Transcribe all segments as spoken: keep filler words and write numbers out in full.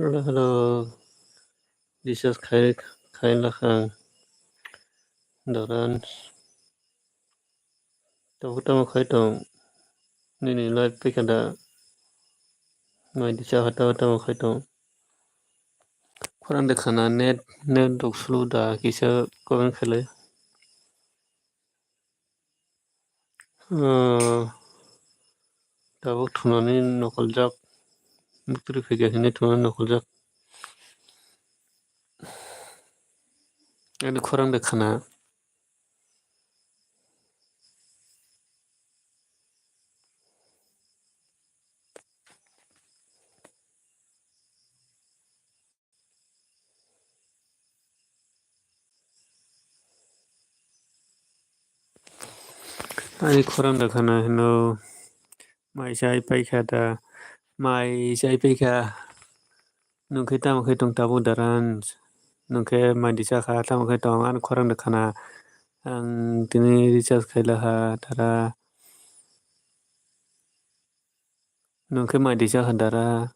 Hello, hello. Recharge khai, khai lakha ang. Doran. Tabuk tamo khai tong? Nini live paikha da? Mai di cha kha, tamo tamo khai tong? Khorang de khana net, net rok slow da, kisa comment khailai. Ah, tabuk thunani nokoljak. Bwtwrwi phaikha hwnwi thunani nokoljak. Ani khorang de khana. Ani khorang da khana hino, mai chai paikha da, mai chai paikha, nwng khe tamo khe tong tabuk daran, nwng khe mai di chakha tamo khe tong, ani khorang da khana, ang tini recharge khai lakha dara, nwng khe mai di chakha dara.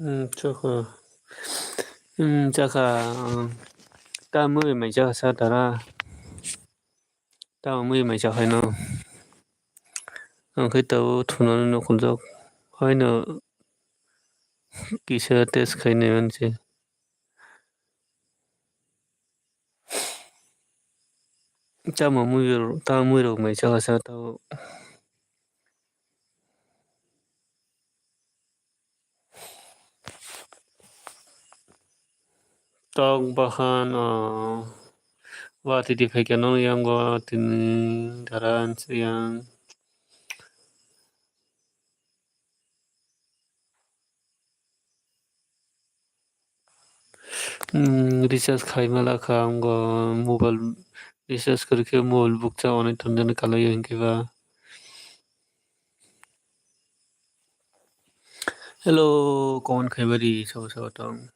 Hmm, chakha. Hmm, chakha, hmm. Ta mui mai chakha sa tara. Ta mui mai chakha no. Ang khe tao thunani nokoljak. Haino kisa test khainai manse. Tamo mui rok, tamo mui rok mai chakha sa tao. Tok bahan, o, watwi di phaikha no yango tini daran siyang. Hmm, recharge khai ma lakha, ang o mobile recharge kwrwi khe mobile bukcha onai tongjaknai kalai o hinkhe ba. Hello, comment khaiba ri sabo sabo tong.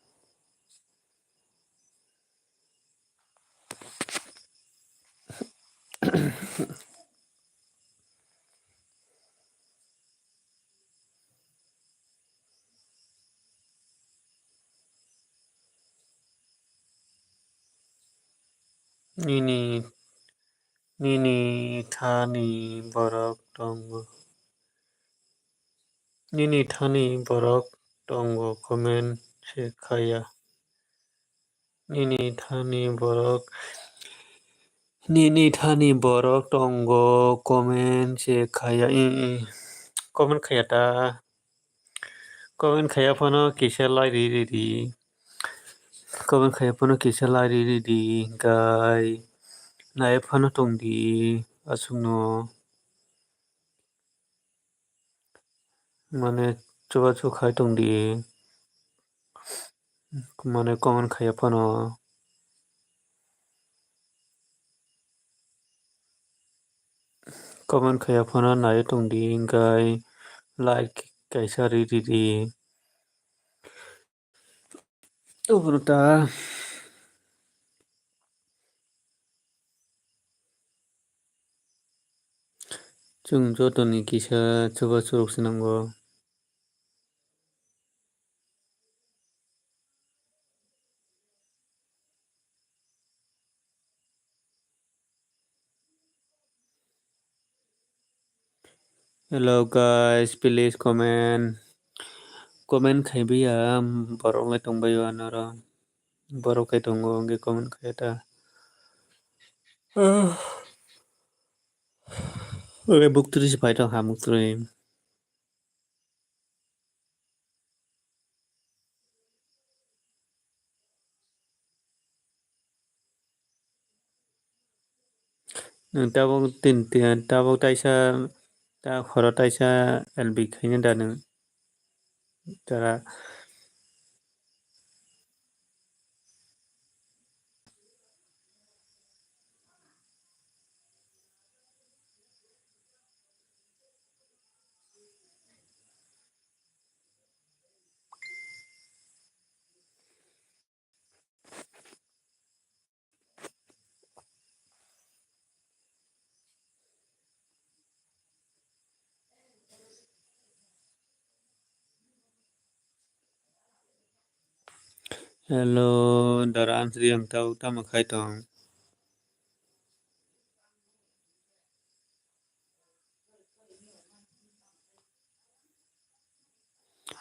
Nini, nini thani borok tongo. Nini thani borok tongo comment se khaya. Nini thani borok, nini thani borok tongo comment se khaya. I, i. Comment khaya ta. Comment khaya phano kisa like ri ri di. Comment khaya phano kisa like ri ri di. Gai nai phano tong di. Aswkno. Mane chubachu khai tong di, mane comment khaiya phano, comment khaiya phano naiwi tong di, hinkhe like kaisa ri ridi. Obono ta chwng jotoni kisa chubachu rok se nango. Hello guys, please comment. Comment khaibai ya, borok lai tongbai o anoro. Borok kai tongo, hwnkhe comment khaiya ta. Ah. Hwnkhe buktwrwi se phai tong ha, buktwrwi. Nwng tabuk tin, tin, tabuk taisa, ta khoro taisa L B khaina da nwng? Tara. Hello, dara Ansri, ang tabuk tamo khai tong?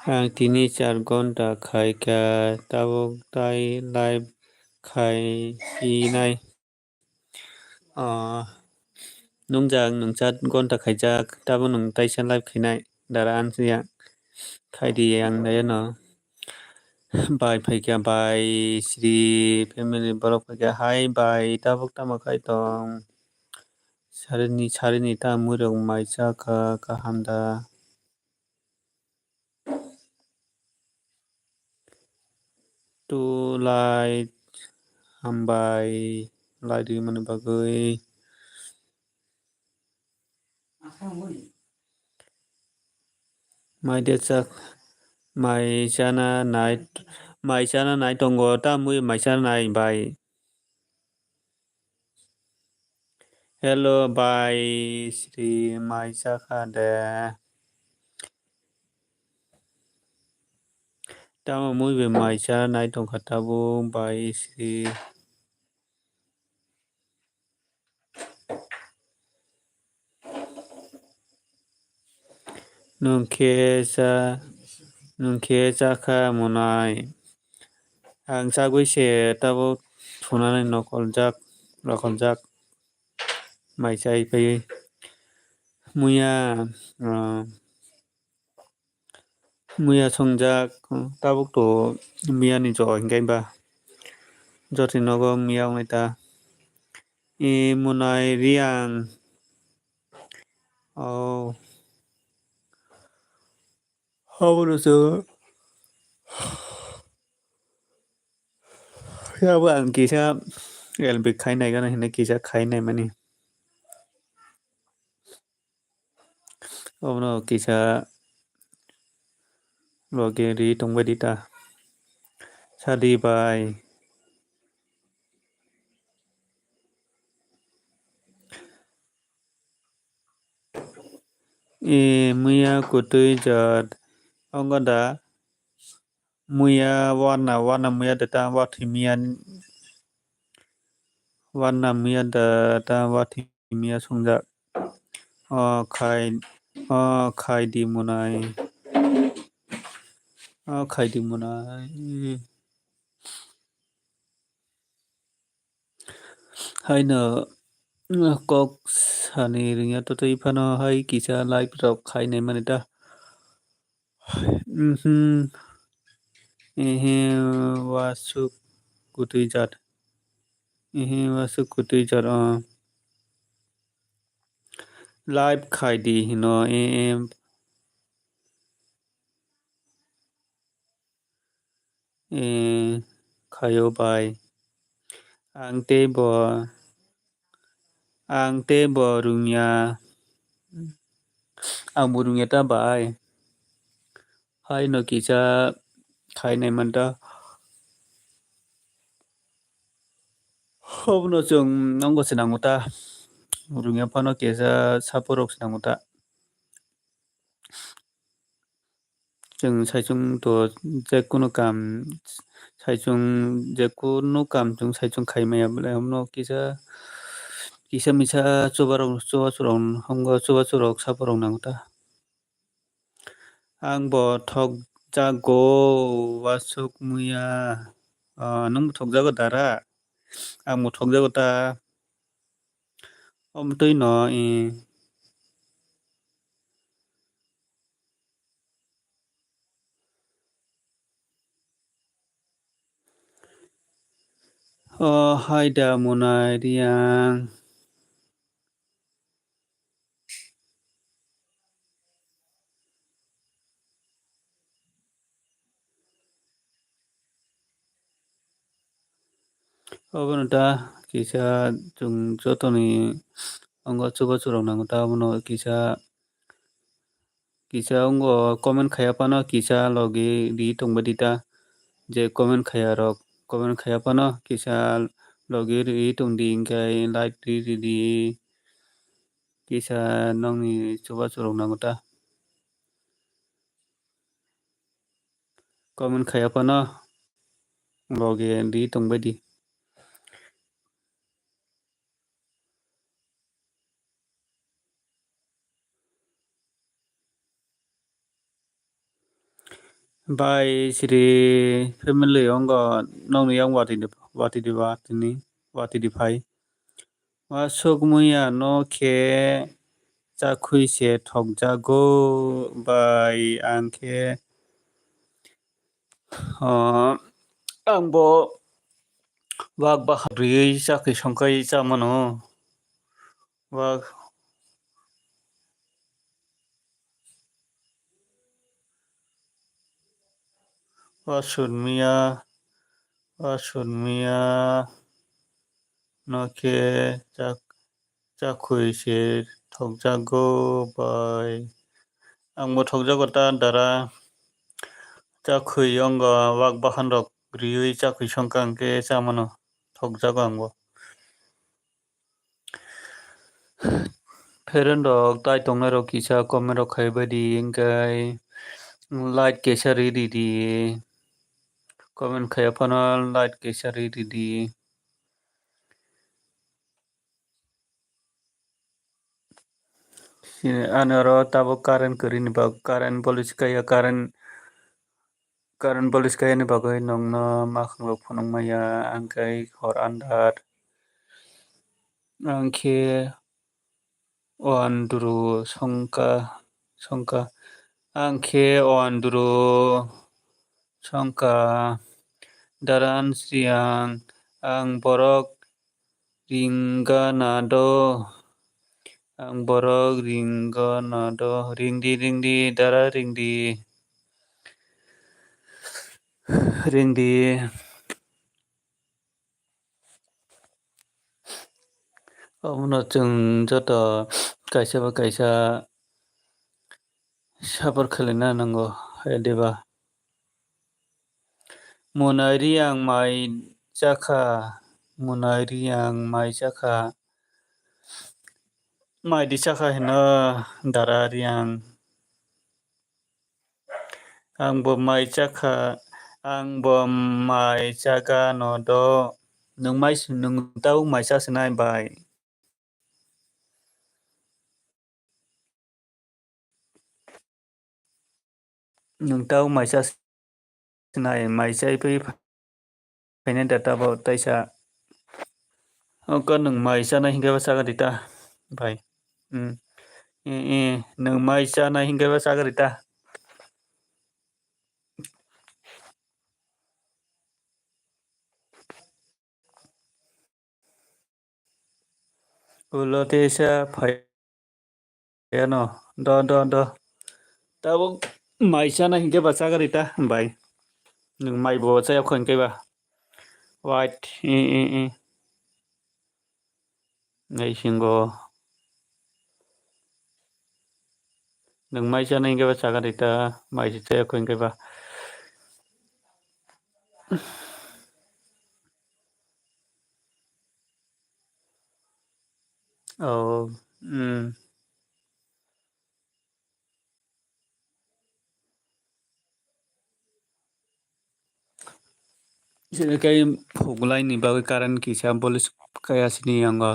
Ang tini char gonta khai kha, tabuk tai live khai sinai. Ah, nungjak, nung chat gonta khaijak, tabuk nung taisa live khainai, dara Ansri ya. Khai di ang dayano. Bai phaikha, bai Sri family borok phaikha, hai bai, tabuk tamo khai tong? Sarini, sarini ta muirok mai cha kha, kaham da? To light, hambai, light rimani bagwi. Mai de chak, mai chana nai, mai chana nai tongo, ta mui mai chana nai bai. Hello bai, Sri mai chakha de? Tamo mui bai mai chana nai tongkha tabuk bai, Sri? Nwng khe cha, nwng khe chakha monai. Ang chagwi se tabuk thunani nokoljak, rokoljak mai chai phaiwi. Muya, ah, muya songjak, tabuk to miyani jo hinkhe ba jotoni nogo miya wngnai ta. E monai Riang. Oh. Habono chwng. Yabo ang kisa L B khai nai gana hinwi kisa khai nai mani. Obono kisa logi ri tongbai di ta. Sadi bai. E muya kwtwi jat. Ongko da muya warna, warna muya da ta wathwi miya. Warna miya da ta wathwi miya songjak. O khai, o khai di monai. O khai di monai. Haino kok sani rwngya to twi phano hai kisa live rok khai nai mani ta. Mhm. Ehe, wasuk kwtwi jat. Ehe, wasuk kwtwi jat, o. Live khai di hino, e, e. E, khaio bai. Ang tei bo, ang tei bo rwngya. Ang bo rwngya ta bai. Haino kisa khainai manta. Obono chwng nongo swnamwi ta. Rwngya phano kisa saporok swnamwi ta. Chwng saichung to je kunu kam, saichung je kunu kam chwng saichung khai maya bwle, omono kisa, kisa misa chubarok, chubachu rok, hwngo chubachu rok saborok nango ta. Ang bo thokjago, wasuk muya. Ah, nwng bo thokjago dara? Ang bo thokjago ta. Omo twi no, eh. O hai da monai Riang. Obono ta kisa chwng jotoni ongo chubachu rok nango ta, obono kisa, kisa ongo comment khaiya phano kisa logi ri tongbai di ta, je comment khaiya rok comment khaiya phano kisa logi ri tong di, hinkhe like ri ri di, kisa nokni chubachu rok nango ta. Comment khaiya phano. Loge di tongbai di. Bai siri family ongo nokni yang watwi di, watwi di, watwi ni, watwi di phai. Wasuk muya no khe chakhwi se thokjago bai ang khe, ah, ang bo wak bahan rwi chakhwi songkhai cha mano. Wak Wasun miya, wasun miya no khe chak-, chakhwi se thokjago bai. Ang bo thokjago ta dara. Chakhwi yongo wak bahan rok riwi chakhwi songkha hwnkhe cha mano, thokjago ang bo. Friend rok tai tongnai rok kisa comment rok khai bai di, hwnkhe like kisa ri di di. Comment khai phano like kisa ri di di. Sini ani oro tabuk current kwrwini bagwi, current police kaya, current, current police kayani bagwi nokno makhang rok phunuk maya, ang khe hor andar. Ang khe o andru songkha, songkha. Ang khe o andru songkha. Daran siyang ang borok ringga nado. Ang borok ringga nado. Ringdi, ringdi, dara ringdi. Ringdi. Omono chwng joto kaisa ba kaisa support khlaina nango, hai diba? Munai Riyang mai chakha, Munai Riyang mai chakha, mai di chakha hino dara Riyang. Ang bo mai chakha, ang bo mai chaga no do. Nwng mai, nwng tau mai cha sinai bai. Nwng tau mai cha sinai, mai chai pai phainai da tabo taisa. Oko nwng mai chanai hinkhe ba chaga di ta, bai. Hmm. Eh, eh, nwng mai chanai hinkhe ba chaga di ta. Ulo teisa phai. Eno, do, do, do. Tabuk mai chana hinkhe ba chaga rita, bai. Nwng mai bo chaya kho hinkhe ba. Wait, i, i, i. Nai singo. Nwng mai chana hinkhe ba chaga rita, mai se chaya kho hinkhe ba. Oh, mm. Sini kai phugulai ni bagwi current kisa bolis kaya sini yango.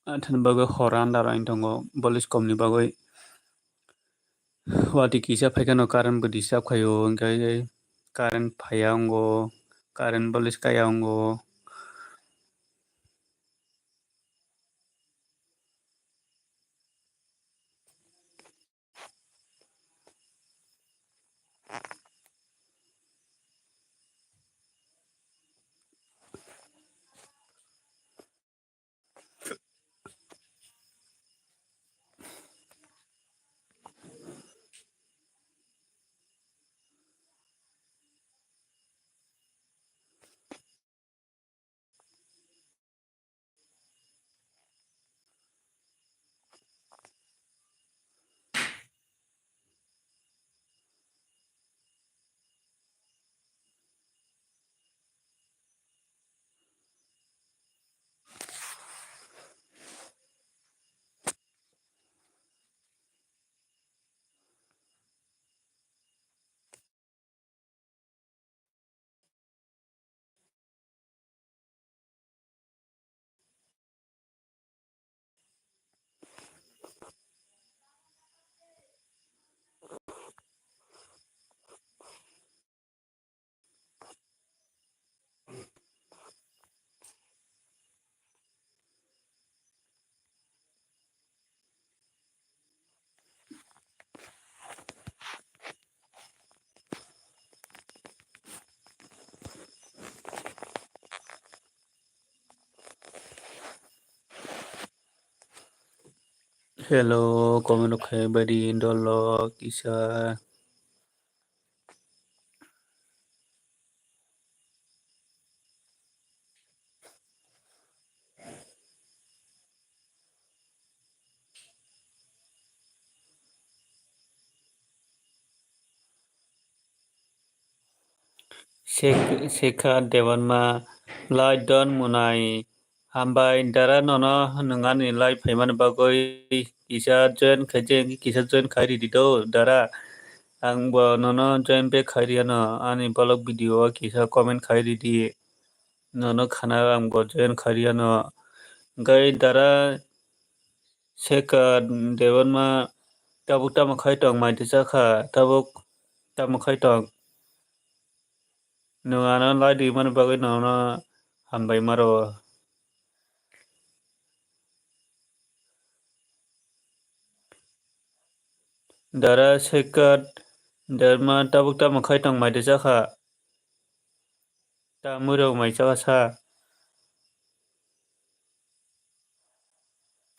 Athani bagwi hor andar ain tongo bolis kom ni bagwi. Wati kisa phaikhe no current bo disturb khaio, hwnkhe current phaiya wngo, current bolis kaya wngo. Hello, comment rok khai bari dolo kisa. Sek-, Sekha Debbarma, like don mwnai. Hambai dara, nono nwng ani like phaimani bagwi kisa join khaijak, kisa join khai ridi do dara. Ang bo nono join back khai riyano, ani vlog video o kisa comment khai ridi. Nono khana ang bo join khai riyano. Hwnkhe dara Sekha Debbarma tabuk tamo khai tong, mai tisa kha, tabuk tamo khai tong. Nwng ano like rimani bagwi nono hambai maro. Dara Sekha Debbarma tabuk tamo khai tong, mai tisa kha. Tamwi rok mai chakha sa.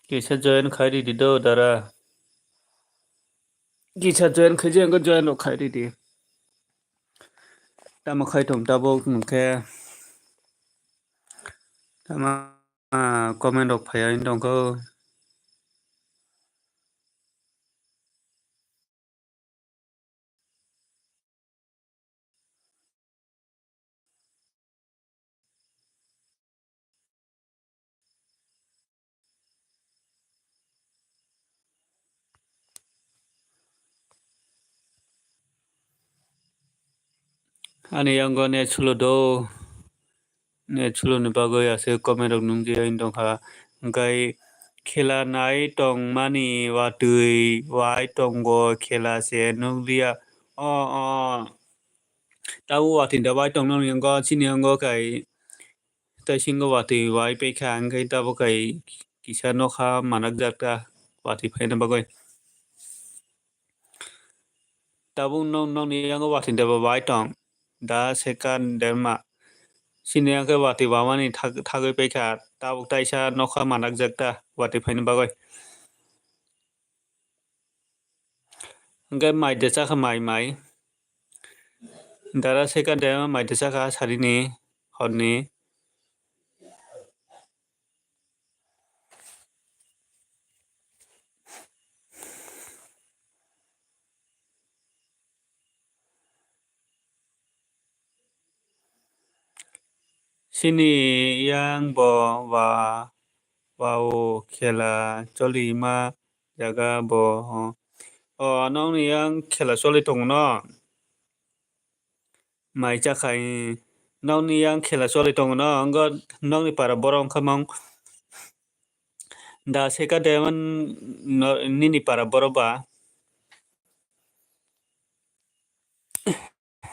Kisa join khai ridi do dara. Kisa join khai je, join rok khai ridi. Tamo khai tong tabuk hwnkhe. Tama comment rok phaiya wng tongkho. Ani yango net slow do. Net slow ni bagwi aswk comment rok nungji wng tongkha. Hwnkhe khela nai tongmani watwi wai tongo, khela se nukliya. O, o. Tabuk watwi da wai tongno yango, chini yango kai. Tei singo watwi wai paikha, hwnkhe tabuk kai kisa nokha manakjak ta watwi phaina bagwi. Tabuk nok, nokni yango watwi deba wai tong, da Sekha Debbarma. Chini yango watwi wamani thag-, thagwi paikha, tabuk taisa nokha manakjak ta watwi phaina bagwi. Hwnkhe mai de chakha mai, mai. Dara Sekha Debbarma mai de chakha sarini horni. Chini yang bo wa, wa o khela cholima jaga bo. O, nokni yang khela choli tongo no? Mai chakha, i, nokni yang khela choli tongo no? Wngkha nokni para borok wngkha mong da Sekha Debbarma, nini para borok ba?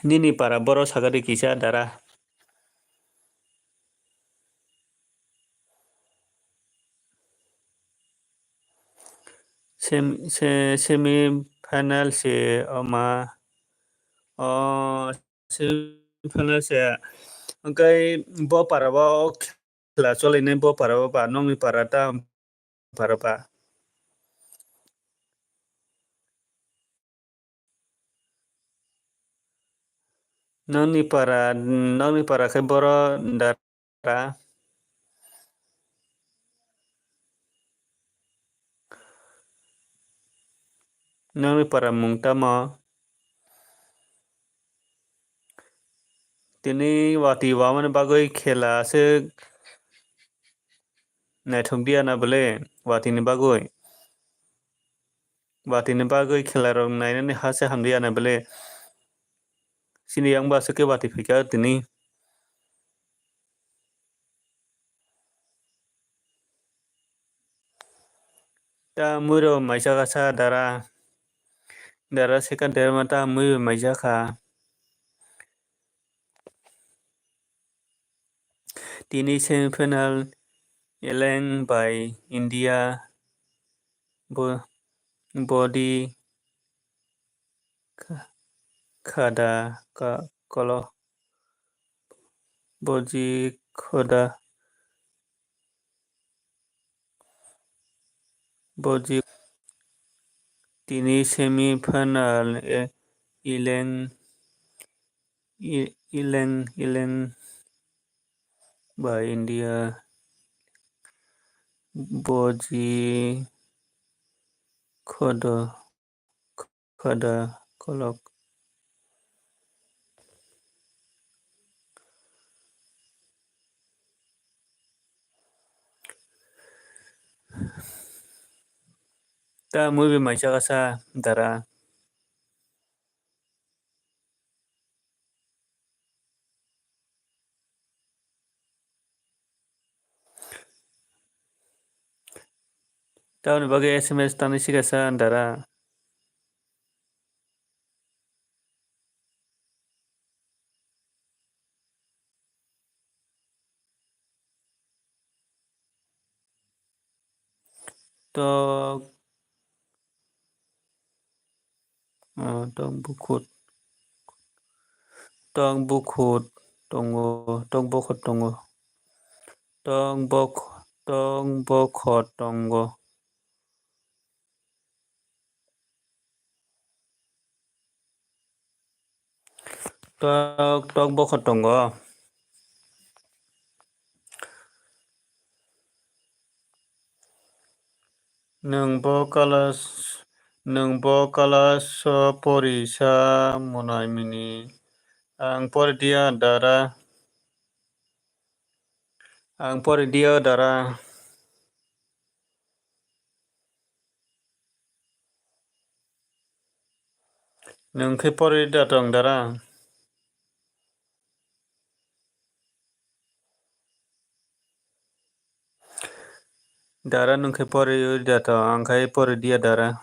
Nini para borok sakha di kisa dara. Sem-, se-, semi final se oma, o, semi final se, hwnkhe bo para o khela cholainai bo para o ba, nokni para ta para ba. Nokni para, nokni para khe boro dara. Nokni para mung tamo? Tini watwi wamani bagwi khela aswk naithok diya na bwle watwini bagwi? Watwini bagwi khela rok nainani ha se hamdiya na bwle? Chini yang bo aswk khe watwi phaikha tini. Ta mui rok mai chakha sa dara. Dara Sekha Debbarma ta mui rok mai chakha. Tini semi final eleng bai India bo-, body kha-, khada ka-, kolo boji khoda. Boji Tini semi final e-, eleng, e-, eleng, eleng bai India boji khodo, khoda kolok. Ta movie mai chakasa dara. Tamoni bagwi S M S tangwi sikasa dara. Tok, ah, tok bukhut. Tok bukhut tongo, tok bokhot tongo. Tok bok-, tok bokhot tongo. Tok, tok bokhot tongo. Nwng bo class, nwng bo class o pori sa monai mini. Ang pori dia dara. Ang pori dia dara. Nwng khe pori da tong dara? Dara nwng khe pori da tong, ang khai pori dia dara.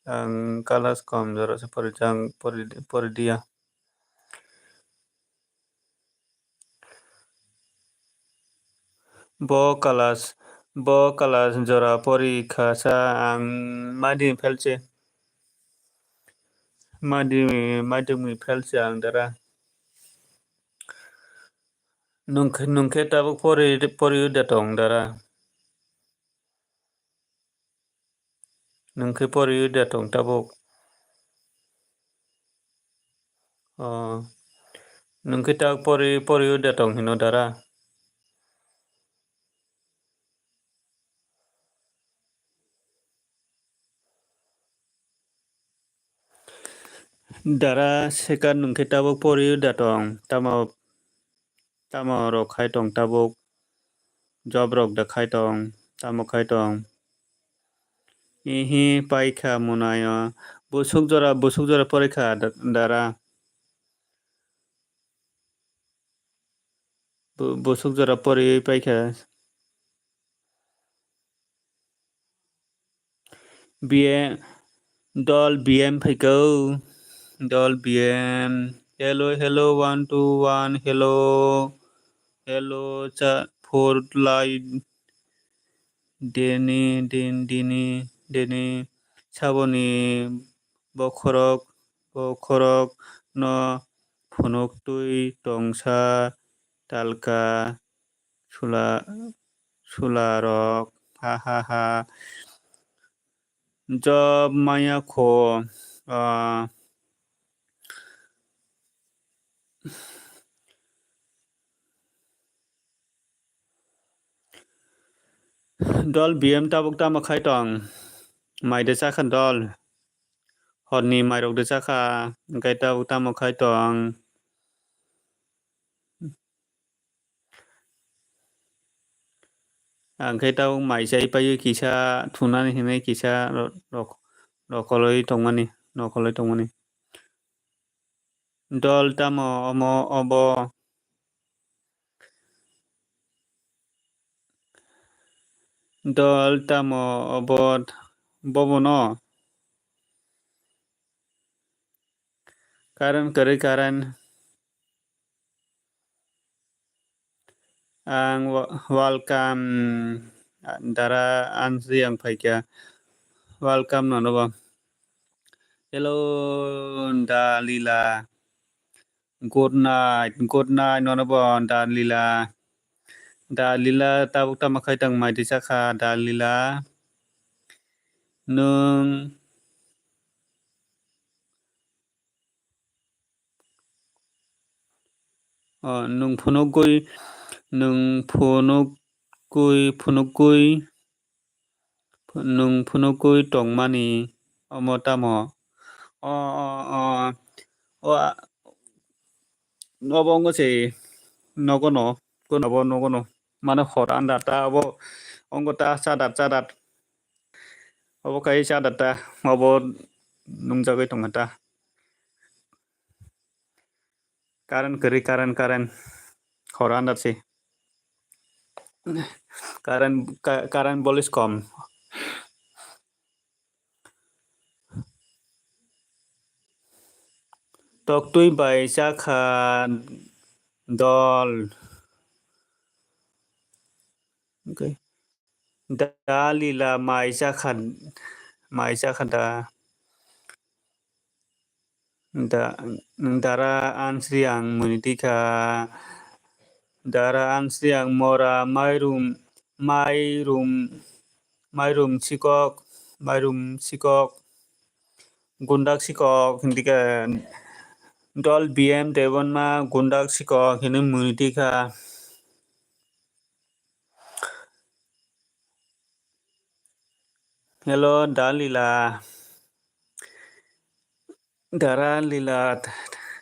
Ang class kom jora se pori, ang pori, pori dia. Bo class, bo class jora pori kha sa ang madhyamik fail se. Madhyamik, madhyamik fail se ang dara. Nwng khe, nwng khe tabuk pori, pori da tong dara? Nwng khe pori da tong tabuk? O, nwng khe tabuk pori, pori da tong hino dara? Dara Sekar nwng khe tabuk pori da tong? Tamo, tamo rok khai tong tabuk? Job rok da khai tong? Tamo khai tong? Ihi paikha monai o. Busuk jora, busuk jora porikha da-, dara. Bu-, busuk jora poriwi paikha. B M, dol B M phaikha o. Dol B M. Hello, hello, one, two, one, hello. Hello, cha-, four, line. Dini, din, dini, dini. Saboni bokhorok, bokhorok no phunuktwi tongsa talka sula, sularok, ha, ha, ha. Job maya kho, ah, dol B M tabuk tamo khai tong? Mai de chakha dol. Horni mairok de chakha, hwnkhe tabuk tamo khai tong? Ang khe tabuk mai chai paiwi kisa thunani hinwi kisa ro-, rok-, rokolwi tongmani, nokolwi tongmani. Dol tamo omo obo? Dol tamo obo, bobono? Current kwrwi current. Ang wa-, welcome, dara ansri ang phaikha. Welcome nono bo. Hello, Dalila. Good night, good night nono bo, Dalila. Dalila, tabuk tamo khai tong mai de chakha, Dalila. Nwng O, nwng phunukgwi, nwng phunukgwi, phunukgwi, nwng phunukgwi tongmani omo tamo? O, o, o, o, a, obo wngkha se nogono, kono bo nogono. Mane hor andar ta obo, wngkha ta chadar, chadar. Obo kai chadar ta, obo nungjagwi tongkha ta. Current kwrwi, current, current. Hor andar se. Current, ka-, current bolis kom. Toktwi bai chakha dol. Okay. Da lila mai chakha, mai chakha da. Da, dara ansri ang muni tikha. Dara ansri ang mora mairum, mairum, mairum sikok, mairum sikok, gundak sikok, hindika dol B M Debonma gundak sikok hini muni tikha. Hello, da lila. Dara lila,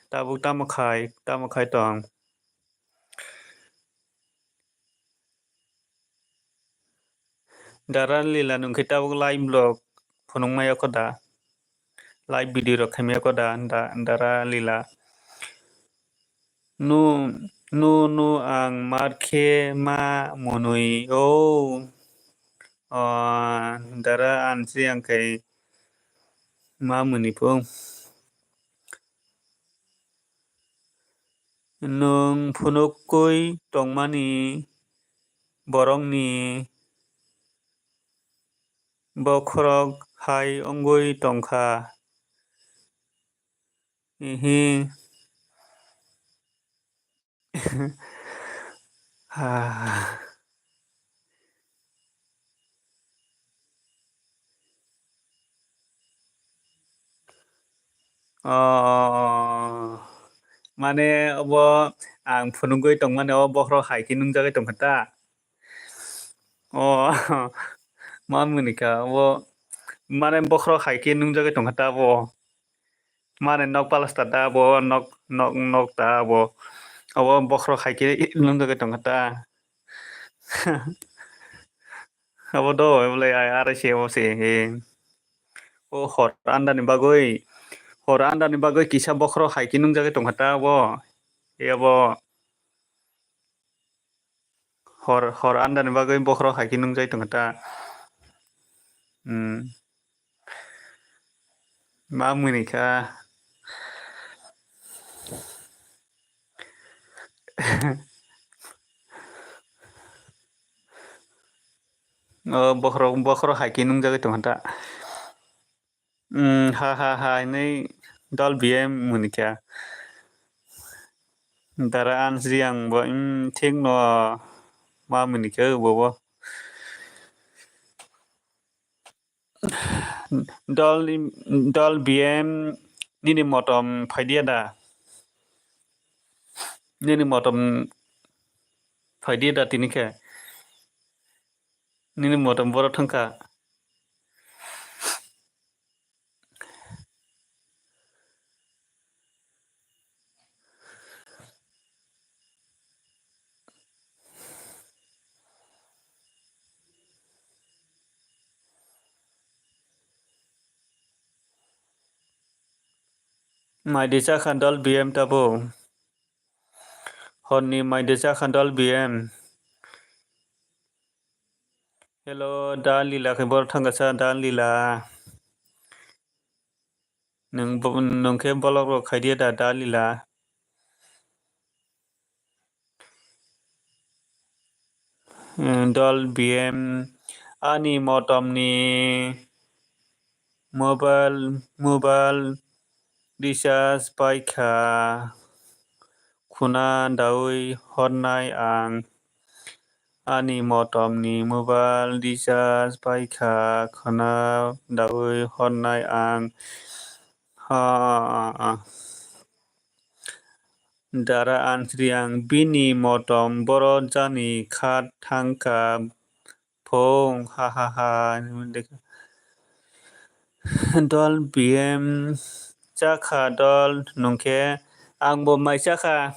tabuk tamo khai, tamo khai tong? Dara lila nwng khe tabuk live vlog phunukmaya kho da? Live video rok khaimaya kho da, da, dara lila? Nu, nu, nu ang mar khe ma mwnwi o. O, dara ansri ang khai ma mwnwi pho. Nwng phunukgwi tongmani borokni bokhorok hai wngwi tongkha. Hihi. Ah. O, mane obo ang phunugwi tongmani o bokhorok hai khe nungjagwi tongkha ta. O, ma mwnwi kha obo, mane bokhorok hai khe nungjagwi tongkha ta obo. Mane nok palastar ta obo, nok, nok, nok ta obo. Obo bokhorok hai khe nungjagwi tongkha ta. Abo do, abo le ai, R S A obo se, he. O hor andani bagwi, hor andani bagwi kisa bokhorok hai khe nungjagwi tongkha ta obo. E obo. Hor, hor andani bagwi bokhorok hai khe nungjagwi tongkha ta. Hmm. Ma mwnwi kha. O bokhorok, bokhorok hai khe nungjagwi tongkha ta. Hmm, ha, ha, ha, hinwi dol B M mwnwi kha. Dara ansri ang bo, hmm, thik no ma mwnwi kha bobo. Dol, dol B M nini motom phaidiya da? Nini motom phaidiya da tini khe? Nini motom boro thangkha. Mai de chakha dol B M tabo. Honni mai de chakha dol B M. Hello, da lila khe boro thangkha sa, da lila. Nwng bo-, nwng khe bolok rok khai diya da, da lila. Hmm, dol B M ani motom ni mobile, mobile recharge paikha khuna dawi hornai ang. Ani motom ni mobile recharge paikha khuna dawi hornai ang. Ha, ha, ha. Dara ansri ang bini motom boro jani khat thangkha phung ha ha ha. Dol B M chakha dol nungkhe angbo mai chakha.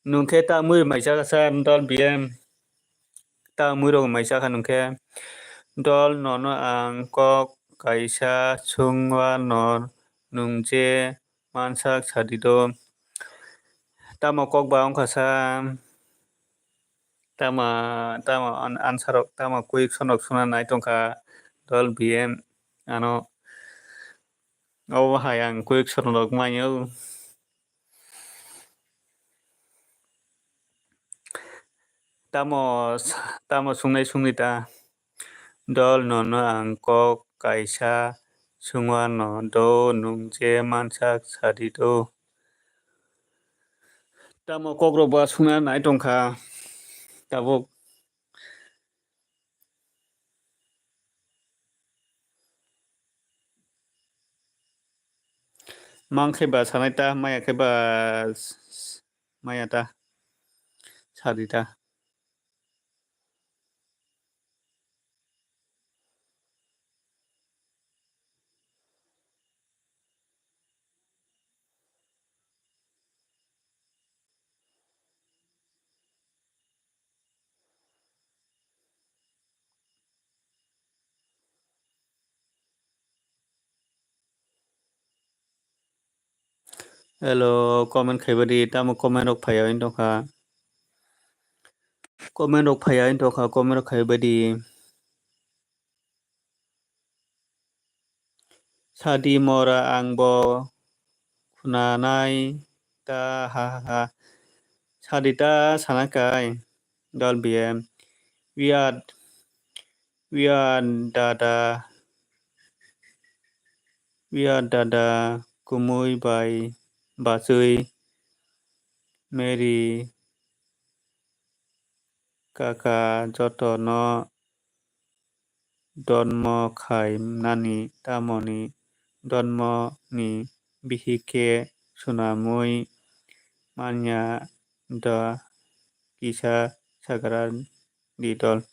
Nungkhe ta mui mai chakha sa dol B M. Ta mui rok mai chakha nungkhe dol nono ang kok kaisa sungwano nung je mansak sadi do. Tamo kok ba wngkha sa. Tamo, tamo an-, answer rok tamo question rok suna nai tongkha dol B M ano. Obo hai ang question rok maio. Tamo, tamo sungnai sungni ta? Dol nono ang kok kaisa sungwano do nung je mansak sadi do. Tamo kokrok ba sungna nai tongkha tabuk. Mang khe ba sanai ta, maya khe ba s-, s-, maya ta, sadi ta. Hello, comment khaiba di, tamo comment rok phaiya wng tongkha. Comment rok phaiya wng tongkha, comment rok khaiba di. Sadi mora ang bo khwnanai ta ha ha ha. Sadi ta sana kai dol B M. We are, we are dada, we are dada kumui bai bachwi Mary kaka joto no donmo khai nani tamoni donmo ni bihik khe swnamwi manya da kisa sagra di dol.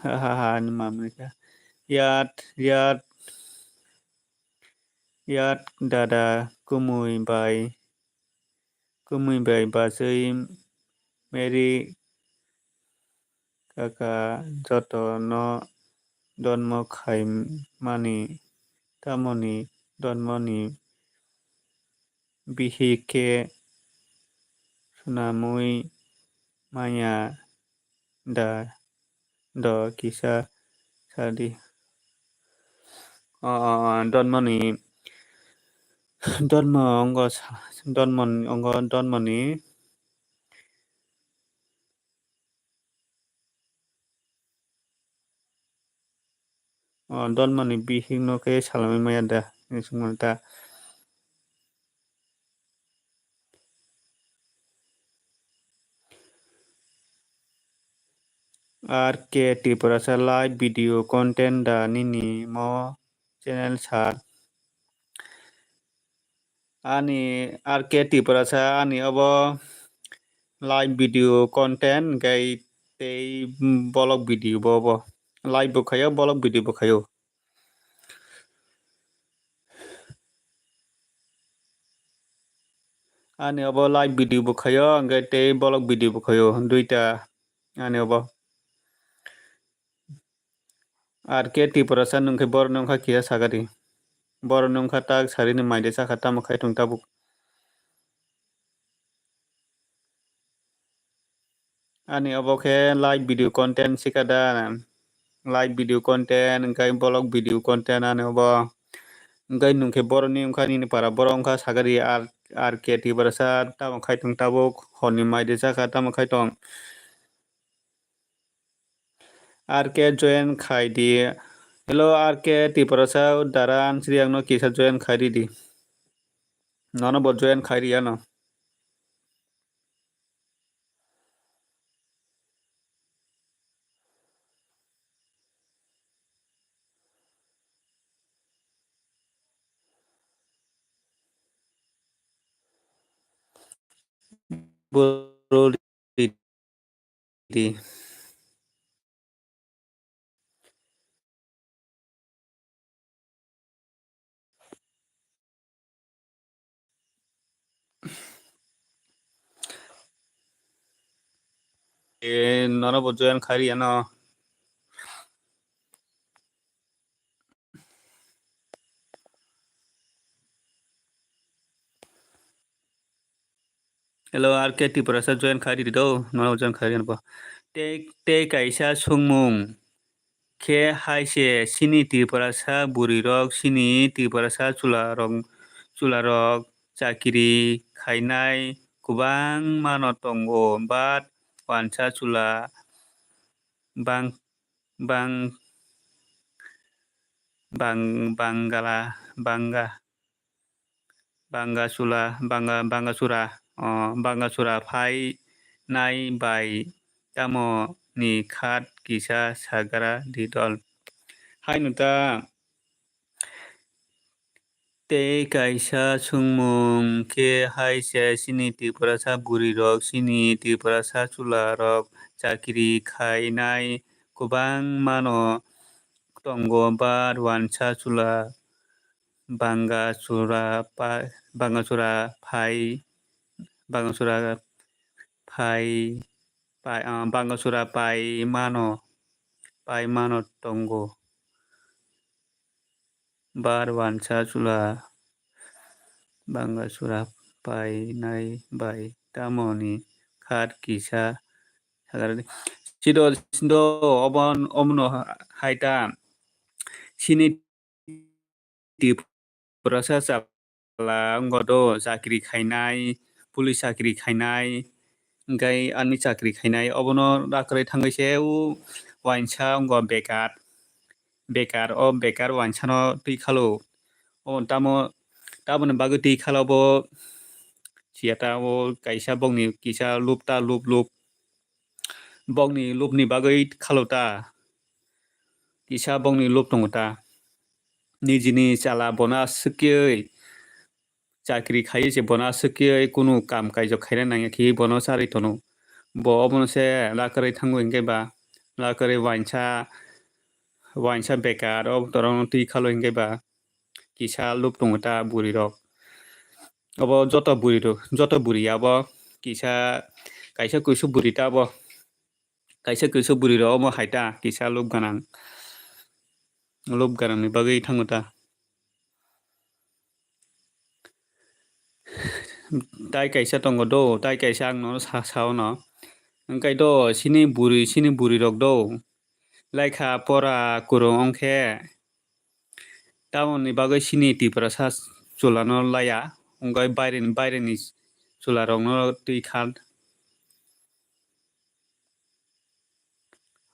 Ha ha ha ni mamrika. Yat, yat, yat dada kumui bai, kumui bai bachwi Mary kaka joto no donmo khai mani tamoni donmo ni bihik khe swnamwi manya da do kisa sadi. O, o, o, donmoni, donmo ongo sa-, donmon-, ongo donmoni. O, donmani bihik no khe salamwi maya da, hinwi swngmani ta. R K Tiprasa live video content da nini mo channel sir. Ani R K Tiprasa ani obo live video content hwnkhe tei vlog video bo obo. Live bo khaio, vlog video bo khaio. Ani obo live video bo khaio, hwnkhe tei vlog video bo khaio, duita ani obo. R K Tiprasa nungkhe borok nungkha kisa sagadi. Borok nungkha tak sarini maide sakha tamo khai thung tabuk. Ani obo khe live video content sikada, live video content, hwnkhe vlog video content ani obo. Hwnkhe nungkhe borokni wngkha nini para borok wngkha sagadi R-, R K Tiprasa tamo khai thung tabuk horni maide sakha tamo khai thung. R K join khai di. Hello, R K Tiprasa dara ansri ang no kisa join khai di di. Nono bo join khai ri ano. boro ridi. E, nono bo join khari ano. Hello, R K Tiprasa join khari do, nono join khari ano bo. Tei, tei kaisa sungmung khe hai se, chini Tiprasa bwrwi rok, chini Tiprasa chwla rok, chwla rok chakiri khainai kwbangma no tongo, but wansa chwla bang, bang, bang, bangala, banga, banga chwla, banga, banga chwra, o, banga chwra phai nai bai tamo ni khat kisa sagra di dol. Haino ta Tei kaisa sungmung khe hai se, chini Tiprasa bwrwi rok, chini Tiprasa chwla rok chakiri khainai kwbangma no tongo, but wansa chwla banga chwra pa-, banga chwra phai, banga chwra phai, pai, ah, banga chwra pai mano, pai mano tongo. But wansa chwla banga chwra painai bai tamo ni khat kisa sagra di. Sido, sido, obon, omono hai ta. Chini Tiprasa chwla wngkha do chakri khainai, police chakri khainai, hwnkhe army chakri khainai, obono rakrwi thangwi se o wainsa wngkha bekar, bekar, o bekar wainsa no twi khalo. O tamo, tamoni bagwi twi khalo bo, siya ta o kaisa bokni kisa lub ta lub lub, bokni lubni bagwi khalo ta. Kisa bokni lub tongo ta. Nijini chala bono aswkwi chakri khaiwi se bono aswkwi kunu kam kaijok khaina nangya khe bono charwi tono. Bo obono se lakarwi thango hinkhe ba, lakarwi wainsa, wainsa bekar o borokno twi khalo hinkhe ba kisa lub tongo ta bwrwi rok. Obo joto bwrwi rok, joto bwrwi abo kisa kaisa kuisu bwrwi ta abo. Kaisa kuisu bwrwi rok omo hai ta kisa lub gwnang, lub gwnang ni bagwi thango ta. Tai kaisa tongo do, tai kaisa ang no sa, sao no. Wngkhe do chini bwrwi, chini bwrwi rok do lekha pora kwrwng wngkhe tamoni bagwi chini Tiprasa chwla no laya, wngkhe baireni, baireni chwla rok no twi kha.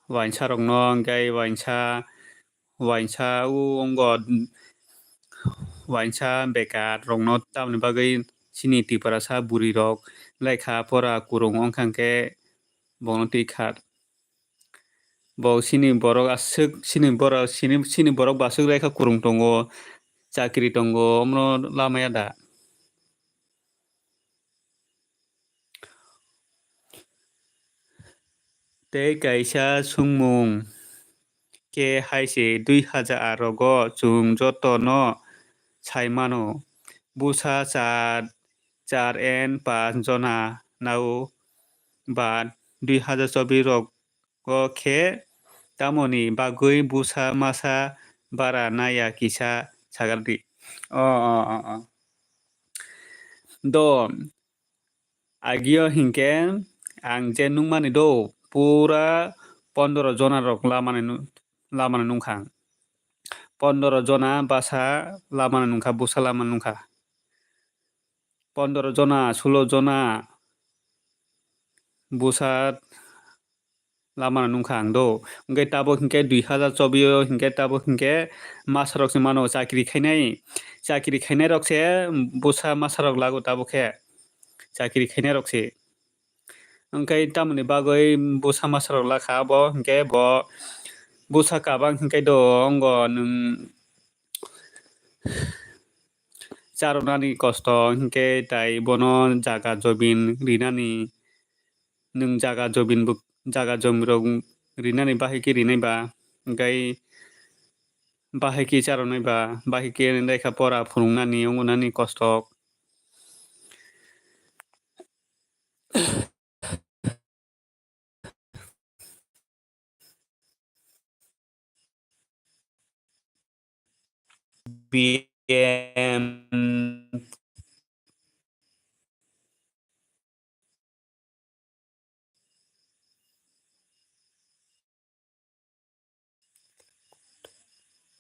Wainsa rokno, hwnkhe wainsa, wainsa o wngkha, wainsa bekar rokno tamoni bagwi chini Tiprasa bwrwi rok lekha pora kwrwng wngkha hwnkhe bono twi kha. Bo chini borok aswk, chini borok, chini, chini borok bo aswk lekha kwrwng tongo, chakri tongo, omono lama ya da? Tei kaisa sungmung khe hai se, dui hajar rogo chwng joto no sai mano, bwsa char, char and panch jona nao ba dui hajar chobbish rok o khe tamoni bagwi bwsa masa bara naya kisa sagar di. O, o, o, o. Do, agio hinkhe ang je nukmani do, pura pondro jona rok lamani nu-, lamani nungkha. Pondro jona bwsa lamani nungkha, bwsa lamani nungkha. Pondro jona, sulo jona bwsa lamano nungkha ang do. Hwnkhe tabuk hinkhe dui hajar chobbish o hinkhe tabuk hinkhe masa rok se mano chakri khainai. Chakri khainai rok se bwsa masa rok lago tabuk khe. Chakri khainai rok se. Hwnkhe tamoni bagwi bwsa masa rok lakha bo hinkhe bo bwsa kabang hinkhe do wngo nwng charwnani kosto, hinkhe tai bono jaga jobin rinani, nwng jaga jobin bo, jaga jobin rok rinani bahai khe rinai ba, hinkhe bahai khe charwnai ba, bahai khe lekha pora phunuknani, wngnani kosto. B M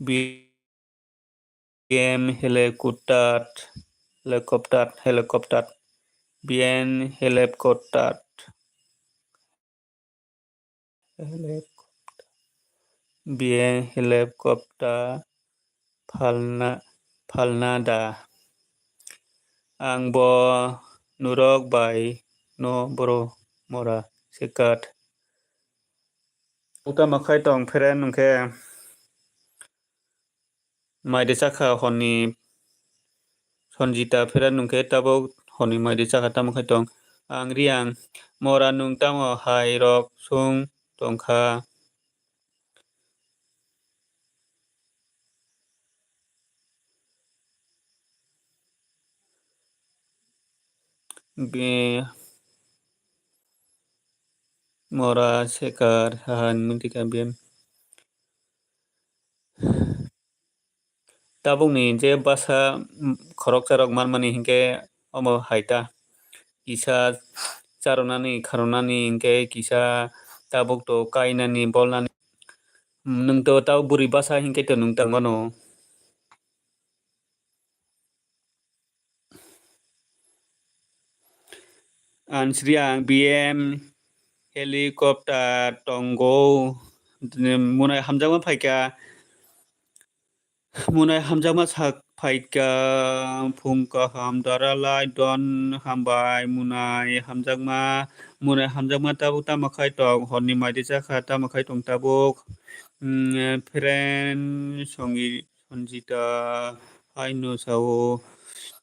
B M helicopter, helicopter, helicopter, B M helicopter, helicopter, B M helicopter phalna, phalna da. Ang bo norok bai no boro mora sekat. Uta makhai tong phere nungkhe mai de chakha honni Sonjita phere nungkhe tabuk honni mai de chakha tamo khai tong. Ang Riang mora nung tamo hai rok sung tongkha. Be mora sekar hahan mintika bem. Tabukni je bwsa, mm, khoroksa rok manmani hinkhe omo hai ta. Kisa charwnani, kharwnani hinkhe kisa tabuk to kainani, bolnani. Nwng to tabuk bwrwi bwsa hinkhe to nwng tangmano. Ansri ang B M helicopter tongo. Munai hamjakma phaikha. Munai hamjakma sak phaikha. Phung kaham dara lai don hambai. Munai hamjakma, munai hamjakma tabuk tamo khai tong. Horni mai de chakha tamo khai tong tabuk. Mm, friend songi Sanjita haino sao,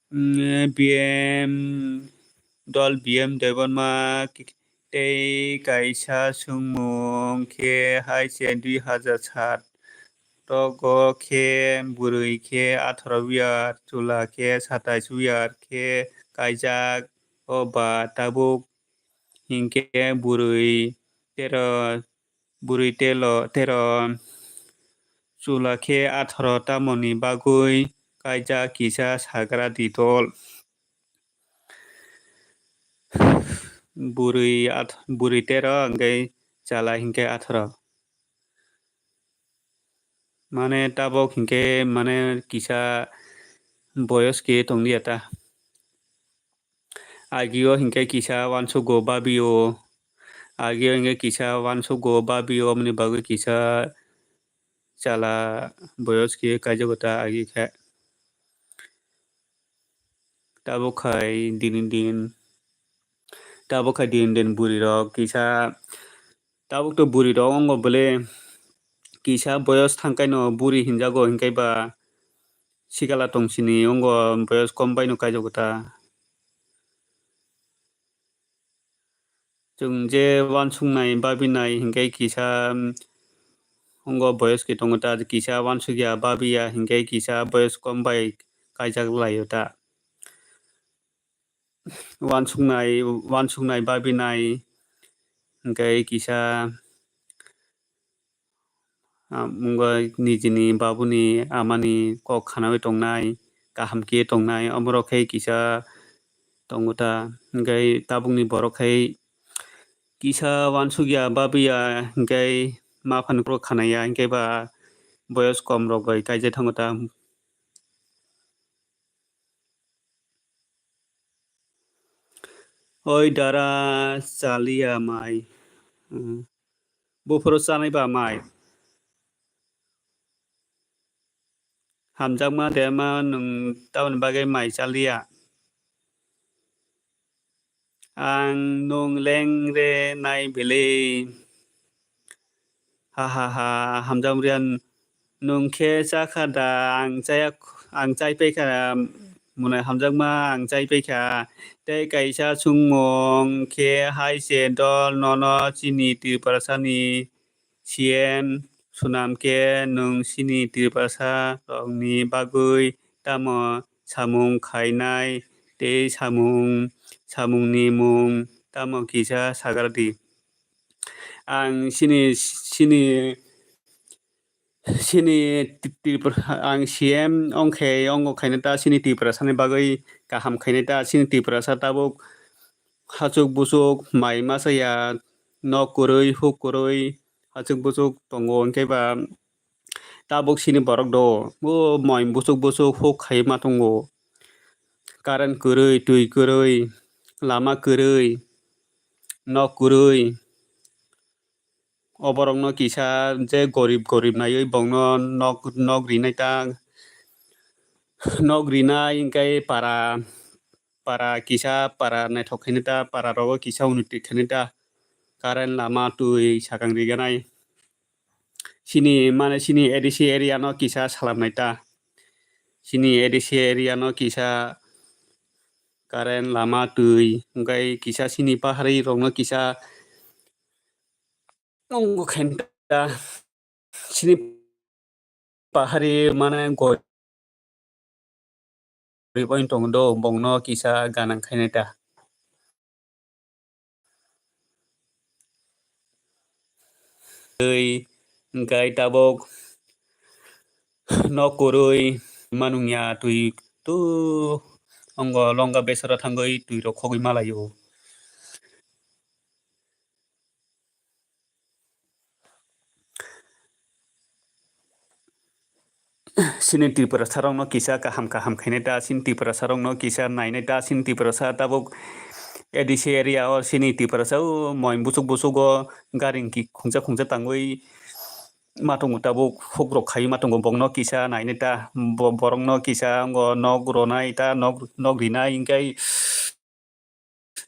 mm, B M dol B M Debbarma tei kaisa swngmung khe hai se dui hazar sat rogo khe bwrwi khe atharo year, chwla khe satais year khe kaijak, o ba tabuk hinkhe bwrwi tero bwrwi telo, tero chwla khe atharo tamoni bagwi kaijak kisa sagra di dol. Bwrwi ath-, bwrwi tero hwnkhe chwla hinkhe atharo. Mane tabuk hinkhe mane kisa boyos khe tonglia ta. Agio hinkhe kisa uansukgo babio. Agio hinkhe kisa uansukgo babio, omoni bagwi kisa chwla boyos khe kaijago ta agi khe. Tabuk khai din din, tabuk khai din din bwrwi rok kisa, tabuk to bwrwi rok ongo bwle kisa boyos thangkaino bwrwi hinjago, hinkhe ba sikala tongsini ongo boyos kom baino kaijago ta. Chwng je uansuknai babinai hinkhe kisa, mm, ongo boyos khe tongo ta, kisa uansukya babiya hinkhe kisa boyos kom bai kaijak laio ta. Uansuknai, uansuknai babinai hinkhe kisa ah, wngwi nijini babuni amani kok khanaui tongnai, kaham khe tongnai, omorok khe kisa tongo ta, hwnkhe tabukni borok khe kisa uansukya, babiya, hwnkhe maphani kok khanaiya, hwnkhe ba boyos komrok bai kaijak thango ta. Oi dara, chaliya mai. Hmm. Buphuru chanai ba mai. Hamjakma dema nwng tamoni bagwi mai chaliya. Ang nwng lengre nai bwlwi. Ha ha ha, hamjak riya nwng khe chakha da, ang chaya, ang chai paikha, Mwnai hamjakma ang chai paikha. Tei kaisa chwngmung khe hai se dol nono chini Tiprasani C M swnam khe nwng chini Tiprasa rokni bagwi tamo samung khainai tei samung, samungni mung tamo kisa sagra di. Ang chini, chini, chini Ti-, Tripura, ang C M ongkhe ongo khaina ta chini Tiprasani bagwi kaham khaina ta chini Tiprasa tabuk hachuk buchuk mai masa ya nok kwrwi huk kwrwi hachuk buchuk tongo hwnkhe ba tabuk chini borok do o moi buchuk buchuk huk khai ma tongo. Current kwrwi, twi kwrwi, lama kwrwi, nok kwrwi. O borokno kisa je gorib gorib naiwi bongno nok, nok rinai ta, nok rinai hwnkhe para, para kisa para naithok khainai ta, para rogo kisa unity khainai ta, current lama twi sakang riganai. Chini mane chini A D C area no kisa salamnai ta. Chini A D C area no kisa current lama twi hwnkhe kisa chini pahari rokno kisa tongo khen ta. Chini pahari mane gorib oi tongo do bongno kisa ganang khainai ta. Twi hwnkhe tabuk nok kwrwi manung ya twi tu ongo longa besaro thangwi twi rok khogwi malaio. Chini Tiprasa rokno kisa kaham kaham khainai ta, chini Tiprasa rokno kisa nainai ta, chini Tiprasa tabuk A D C area o chini Tiprasa o moi buchuk buchuk o gari khungsa khungsa tangwi ma tongo tabuk huk rok khai ma tongo bokno kisa nainai ta, bo-, borokno kisa ongo nok ronai ta, nok, nok rinai hwnkhe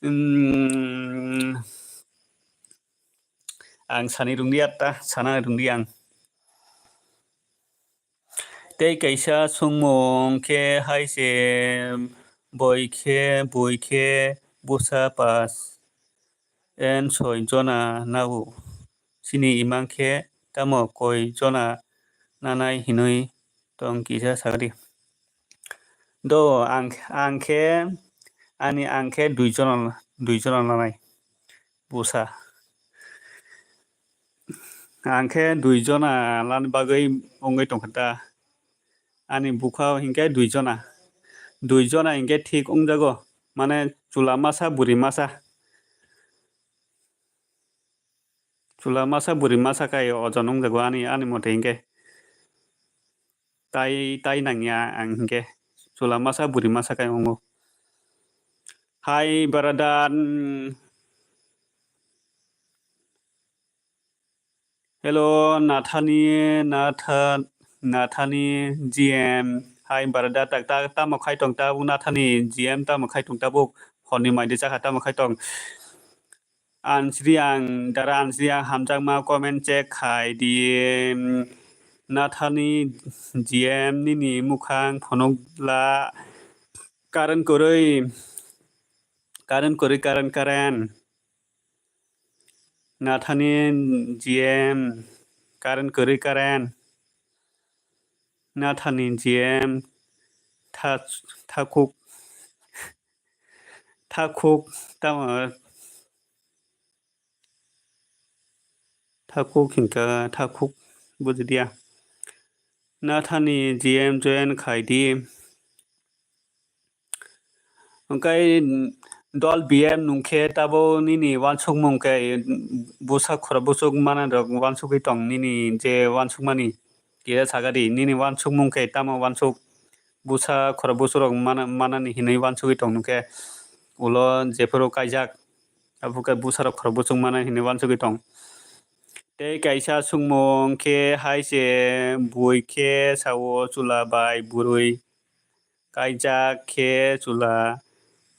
Umm, ang sani rwngdi atta, sana rwngdi ang. Tei kaisa songmung khe hai se boi khe, boi khe bwsa pas en soi jona nao. Chini imang khe tamo koi jona nanai hinui tong kisa sagadi. Do ang, ang khe, ani ang khe dui jona, dui jona lanai bwsa. Ang khe dui jona lani bagwi wngwi tongkha ta. Ani bwkha hinkhe dui jona. Dui jona hinkhe thik wngjago. Mane chwla masa, bwrwi masa. Chwla masa bwrwi masa kai ojon wngjago ani, ani mote hinkhe. Tai, tai nangya ang hinkhe. Chwla masa bwrwi masa kai wngo. Hai brother, mm, hello, Nathani, Natha-, Nathani G M. Hai brother, tak, tak, tamo khai tong tabuk Nathani G M, tamo khai tong tabuk horni maidi chakha tamo khai tong. Ansri ang, dara ansri ang hamjakma comment check khai di, mm, Nathani G M nini mukhang phunukla current kwrwi, current kwrwi, current, current. Nathani G M, current kwrwi current. Nathani G M, tha-, thakhuk, thakhuk, tamo, thakhuk hinkha, thakhuk, bujidiya. Nathani G M join khai di. Hwnkhe dol B M nungkhe tabo nini wansukmung khe bwsa khorok bwswk mananrok wansugwi tong nini je wansukmani kisa sagadi nini wansukmung khe tamo wansuk bwsa khorok bwswkrok mana-, manani hinwi wansugwi tong nungkhe ulo jephuru kaijak abokhe bwsarok khorok bwswk manani hinwi wansugwi tong. Tei kaisa sukmung khe hai se bui khe sao chwla bai bwrwi kaijak khe chwla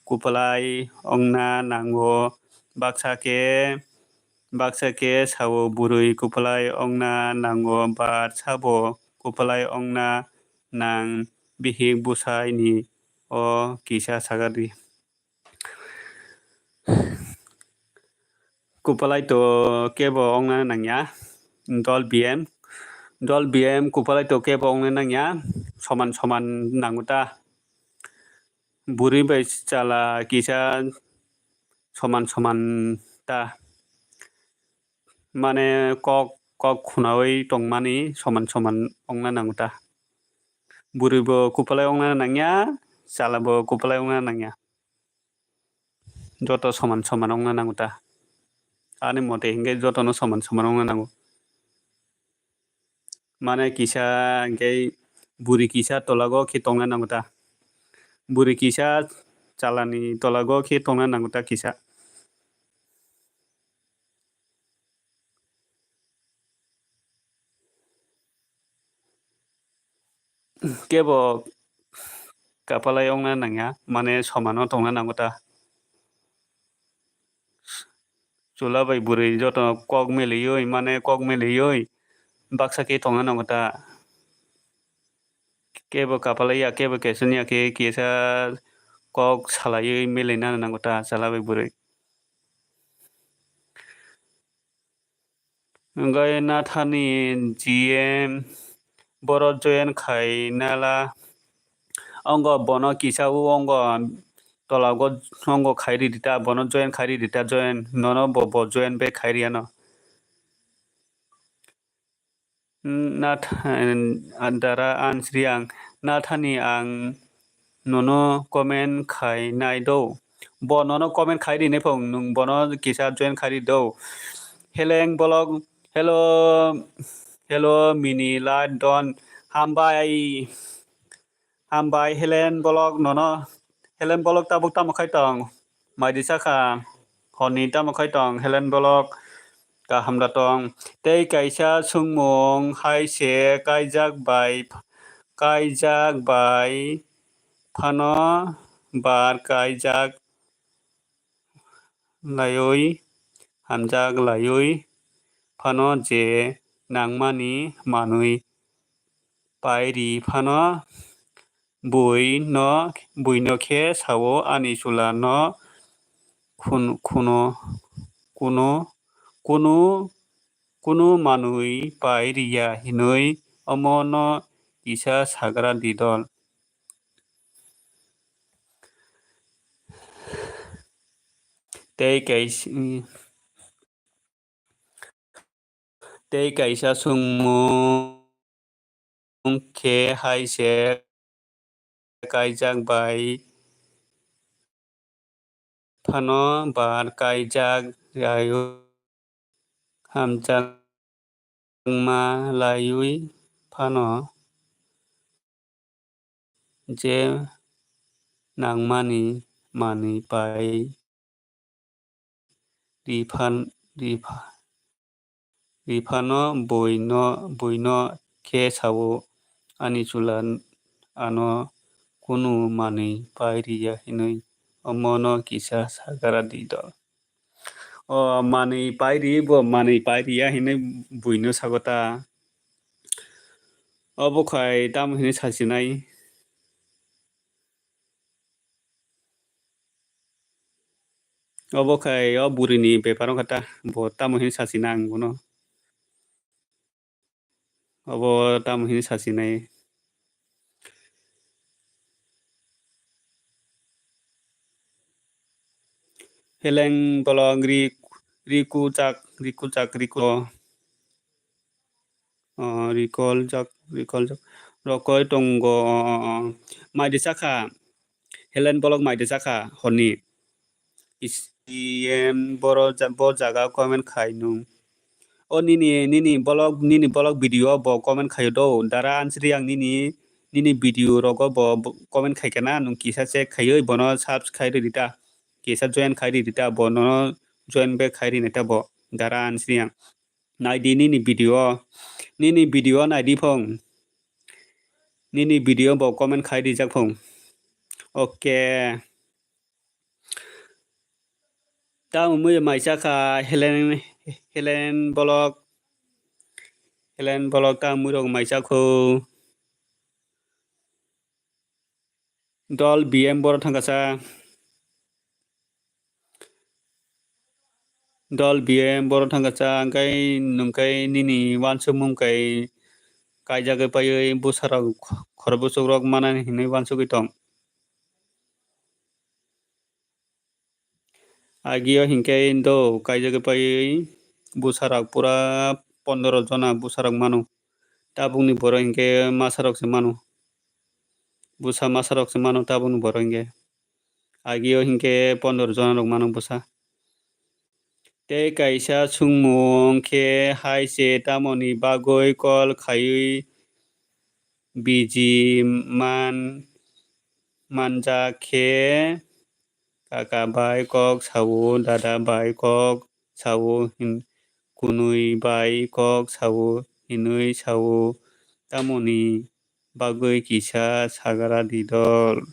kwplai wngna nango, baksa khe, baksa khe sao bwrwi kwplai wngna nango, ba sabo kwplai wngna nang bihik bwsaini o kisa sagar di. Kupalai to kebo ongna nangya, dol B M, dol B M kupalai to kebo ongna nangya, soman soman nango ta. Buri bai chala kisa soman soman ta. Mane kok, kok khunaui tongmani soman soman ongna nango ta. Buri bo kupalai ongna nangya, chala bo kupalai ongna nangya. Joto soman soman ongna nango ta. Ani mote hinkhe jotono soman soman ongna nango. Mane kisa hinkhe buri kisa tolago khe tongna nango ta. Buri kisa chalani tolago khe tongna nango ta kisa. Kebo kapalai ongna nangya, mane somano tongna nango ta. Chwla bai bwrwi joto kok miliui, mane kok miliui baksa khe tongna nango ta. Kebo kapalai ya, kebo kesung ya khe kisa kok salaiui milina nango ta chwla bai bwrwi. Wngwi nathani G M boro join khai nala. Ongo bono kisa o ongo tola go ongo khai ridi ta, bono join khai ridi ta, join nono bo, bo join be khai riya no. Nathan, dara ansri ang, nathani ang nono comment khai nai do. Bo nono comment khai rinai phung, nwng bono kisa join khai ri do. Heleng bolok, hello, hello, mini light don, hambai, hambai, Helen bolok nono, Helen bolok tabuk tamo khai tong, mai di sakha, honi tamo khai tong, Helen bolok kaham da tong. Tei kaisa sungmung hai se kaijak bai, kaijak bai phano bar kaijak laiwi, hamjak laiwi phano je nangmani manwi pai ri phano bui no, bui no khe sao ani chwla no khun-, khuno, kuno, kunu, kunu manwi pai riya hinwi omo no kisa sagra di dol. Tei kaisa, tei kaisa sungmung khe hai se kaijak bai phano bar kaijak, hamjakma laiwi phano je nangmani manwi pai riphan-, ripha-, riphano buino, buino khe sao, ani chwla ano kunu manwi pai riya hinwi omono kisa sagra di dol. O manwi pai ri, bo manwi pai riya hinwi buino sago ta. Obo khai tamo hinwi sasinai? Obo khai o burini bepar wngkha ta, bo tamo hinwi sasinai ang bono? Obo tamo hinwi sasinai? Heleng bolong ri, ri kuchak, ri kuchak, ri ku-, o, rikol jak, rikol jak. Rokoi tongo, o, o, o. Mai di sakha. Helen bolok mai de chakha honni. C M boro ja-, bo jaga comment khai nung. O nini, nini bolok, nini bolok video bo comment khaio do. Dara ansri ang nini, nini video rogo bo, bo comment khai kana nung kisa check khaioi bono subscribe ri ta. Kisa join khai ri ta bo nono join back khai ri ta bo. Dara ansri ang. Nai di nini video. Nini video nai di phung. Nini video bo comment khai rijak phung. Okay. Tamo mui mai chakha Helen, Helen bolok. Helen bolok tamo mui rok mai chakho. Dol B M boro thangkasa. Dol B M boro thangkasa, hwnkhe nwng khe nini uansukmung khe kaijagwi paiwi bwsarok khorokbwswkrok manani hinwi uansugwi tong. Agio hinkhe do kaijagwi paiwi bwsarok pura pondro jona bwsarok mano. Tabukni borok hinkhe masarok se mano. Bwsa masarok se mano tabukni borok hinkhe. Agio hinkhe pondro jona rok mano bwsa. Tei kaisa swngmung khe hai se tamoni bagwi call khaiwi busy man manjak khe kaka bai kok sao, dada bai kok sao, hin-, kunui bai kok sao, hinui sao, tamoni bagwi kisa sagra di dol.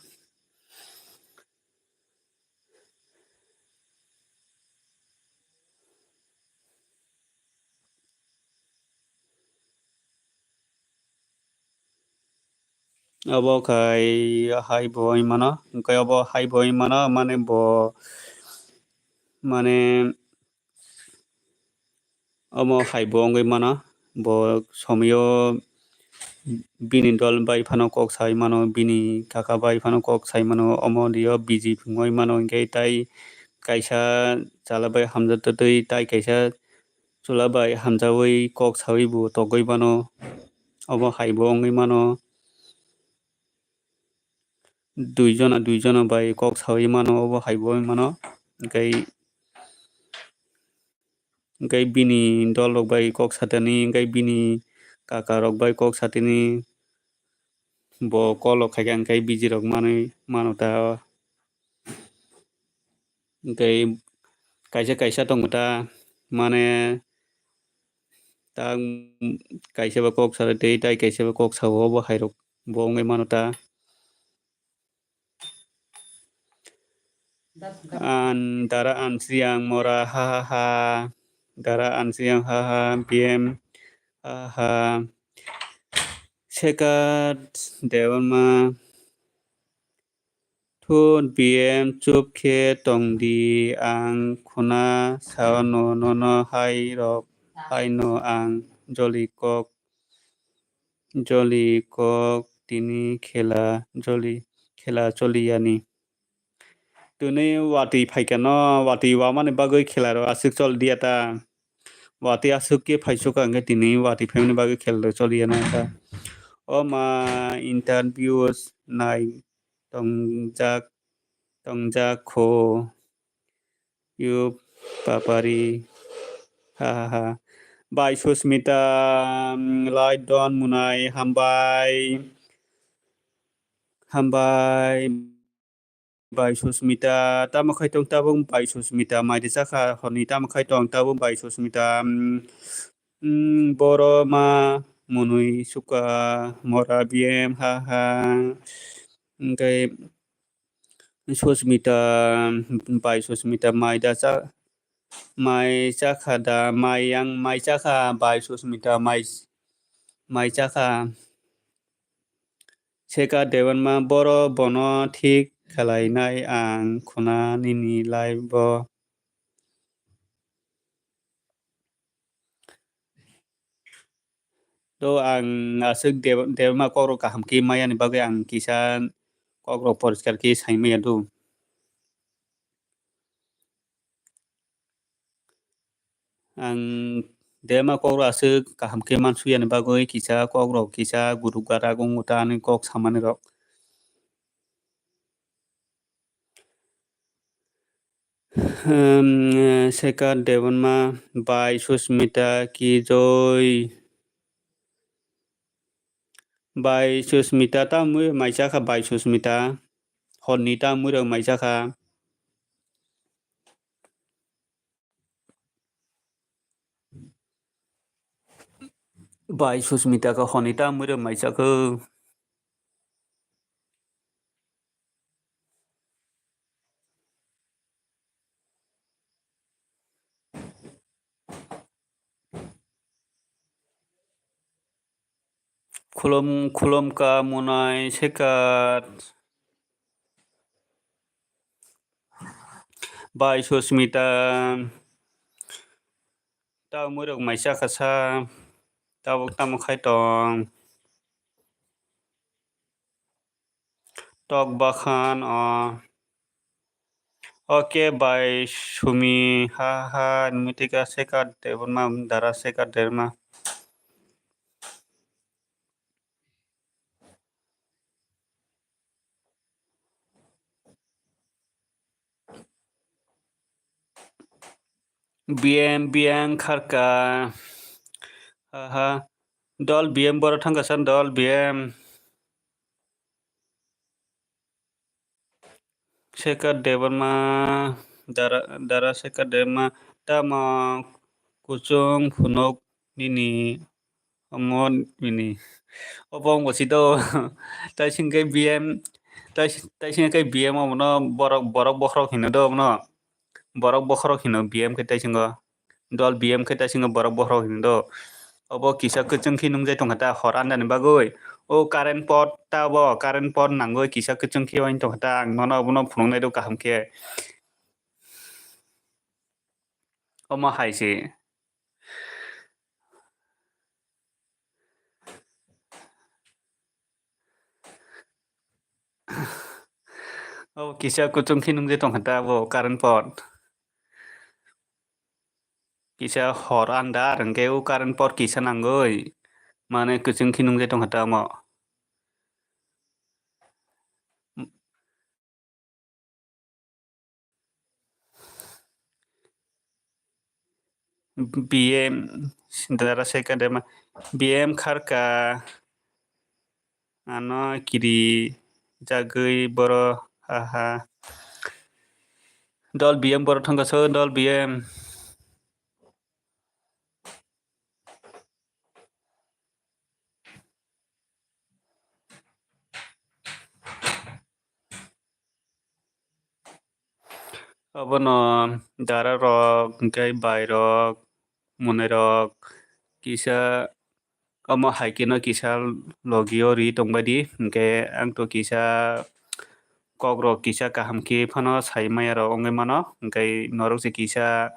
Obo khai hai bo wngwi mano, hwnkhe obo hai bo wngwi mano, mane bo, mane, omo hai bo wngwi mano, bo somoyo bini dol bai phano kok saui mano, bini kaka bai phano kok sai mano, omo dio busy wngwi mano, hwnkhe tai kaisa chwla bai hamjak twtwi tai kaisa chwla bai hamjaui kok saui bo togwi mano, omo hai bo wngwi mano. Dui jona, dui jona bai kok saui mano, obo hai bo wngwi mano. Hwnkhe, hwnkhe bini dol rok bai kok satani, hwnkhe bini kaka rok bai kok satani, bo call rok khaikha, hwnkhe busy rok manwi mano ta. Hwnkhe kaisa kaisa tongo ta, mane ta kaisa ba kok sari tei tai kaisa ba kok sao, obo hai rok bo wngwi mano ta. An dara an siyang mora ha ha ha. Dara an siyang ha ha, B M ha ha. Sekat Debbarma. Thut B M chup khe tong di, ang khuna sao no nono hai rok, hai no ang joli kok, joli kok tini khela, joli khela choli yani. Tini watwi phaikha no, watwi wamani bagwi khela rok aswk choli diya ta. Watwi aswk khe phaisukha hwnkhe tini watwi phaimani bagwi khela rok choli ya nai ta. O ma interviews nai tongjak, tongjak kho. You papari. Ha ha ha. Bai Susmita, mm, like don munai hambai. Hambai. Bai Susmita, tamo khai tong tabuk bai Susmita, mai de chakha horni tamo khai tong tabuk bai Susmita, mm, mm, boro ma munui suka mora B M ha ha. Hwnkhe Susmita, bai Susmita mai da cha, mai chakha da, mai yang mai chakha bai Susmita mai, mai chakha. Sekhar Debbarma boro bono thik khlainai ang khuna nini live o. To ang aswk Deb-, Debbarma kokrok kaham khe mayani bagwi ang kisa kokrok poriskar khe sai maya do. Ang Debbarma kokrok aswk kaham khe mansuyani bagwi kisa kokrok kisa guruk garak wngo ta ani kok samani rok. Hmm, Sekhar Debbarma bai Susmita ki joi. Bai Susmita ta mui mai chakha bai Susmita. Horni ta mui rok mai chakha. Bai Susmita ka horni ta mui rok mai chakha. Khulum, khulum ka munai Sekhar. Bai Susmita, tabuk muirok mai chakha sa, tabuk tamo khai tong? Tok bakhan, o. Oke, bai Sumi, ha, ha, Nitika Sekar Debbarma, Dara Sekar Debbarma. B M, B M kharka. Aha. Dol B M boro thangka san dol B M. Sekar Debbarma, Dara, Dara Sekar Debbarma, tamo kuchung phunuk nini omo nini. Obo wng bo si do. Tai singkhe B M, tai, tai singkhe B M omono borok, borok bokhorok hino do omono. Borok bokhorok hino B M khe tai singo. Dol B M khe tai singo borok bokhorok hino do. Obo kisa kwchwng khe nungjai tongkha ta hor andani bagwi. O current pot ta bo current pot nangwi kisa kwchwng khe wng tongkha ta ang nono obono phunuknai do kaham khe. Omo hai se. Obo kisa kuchung khe nungjai tongkha ta abo current pot. Kisa hor andar hwnkhe o current pot kisa nangwi mane kuchung khe nungjai tongkha ta omo. B M Dara Sekar Debbarma, B M kharka ano kiri jagwi boro, ha, ha. Dol B M boro thangka so dol B M. Obono dara rok, hwnkhe bai rok, mwnwi rok, kisa omo hai kheno kisa logio ri tongbaidi, hwnkhe ang to kisa kok rok kisa kaham khe phano sai maya rok wngwi mano, hwnkhe norok se kisa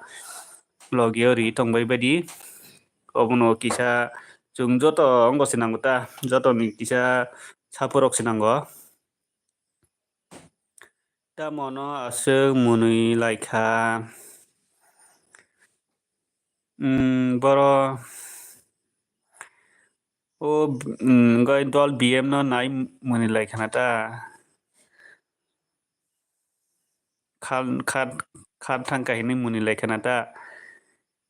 logio ri tongbai baidi. Obono kisa chwng joto wngbo se nango ta, joto ni kisa support rok se nango. Tamo no aswk mwnwi lai kha. Umm, boro o, umm, gai dol B M no nai mwnwi lai khana ta. Khal, khal, khal thangkha hinwi mwnwi lai khana ta.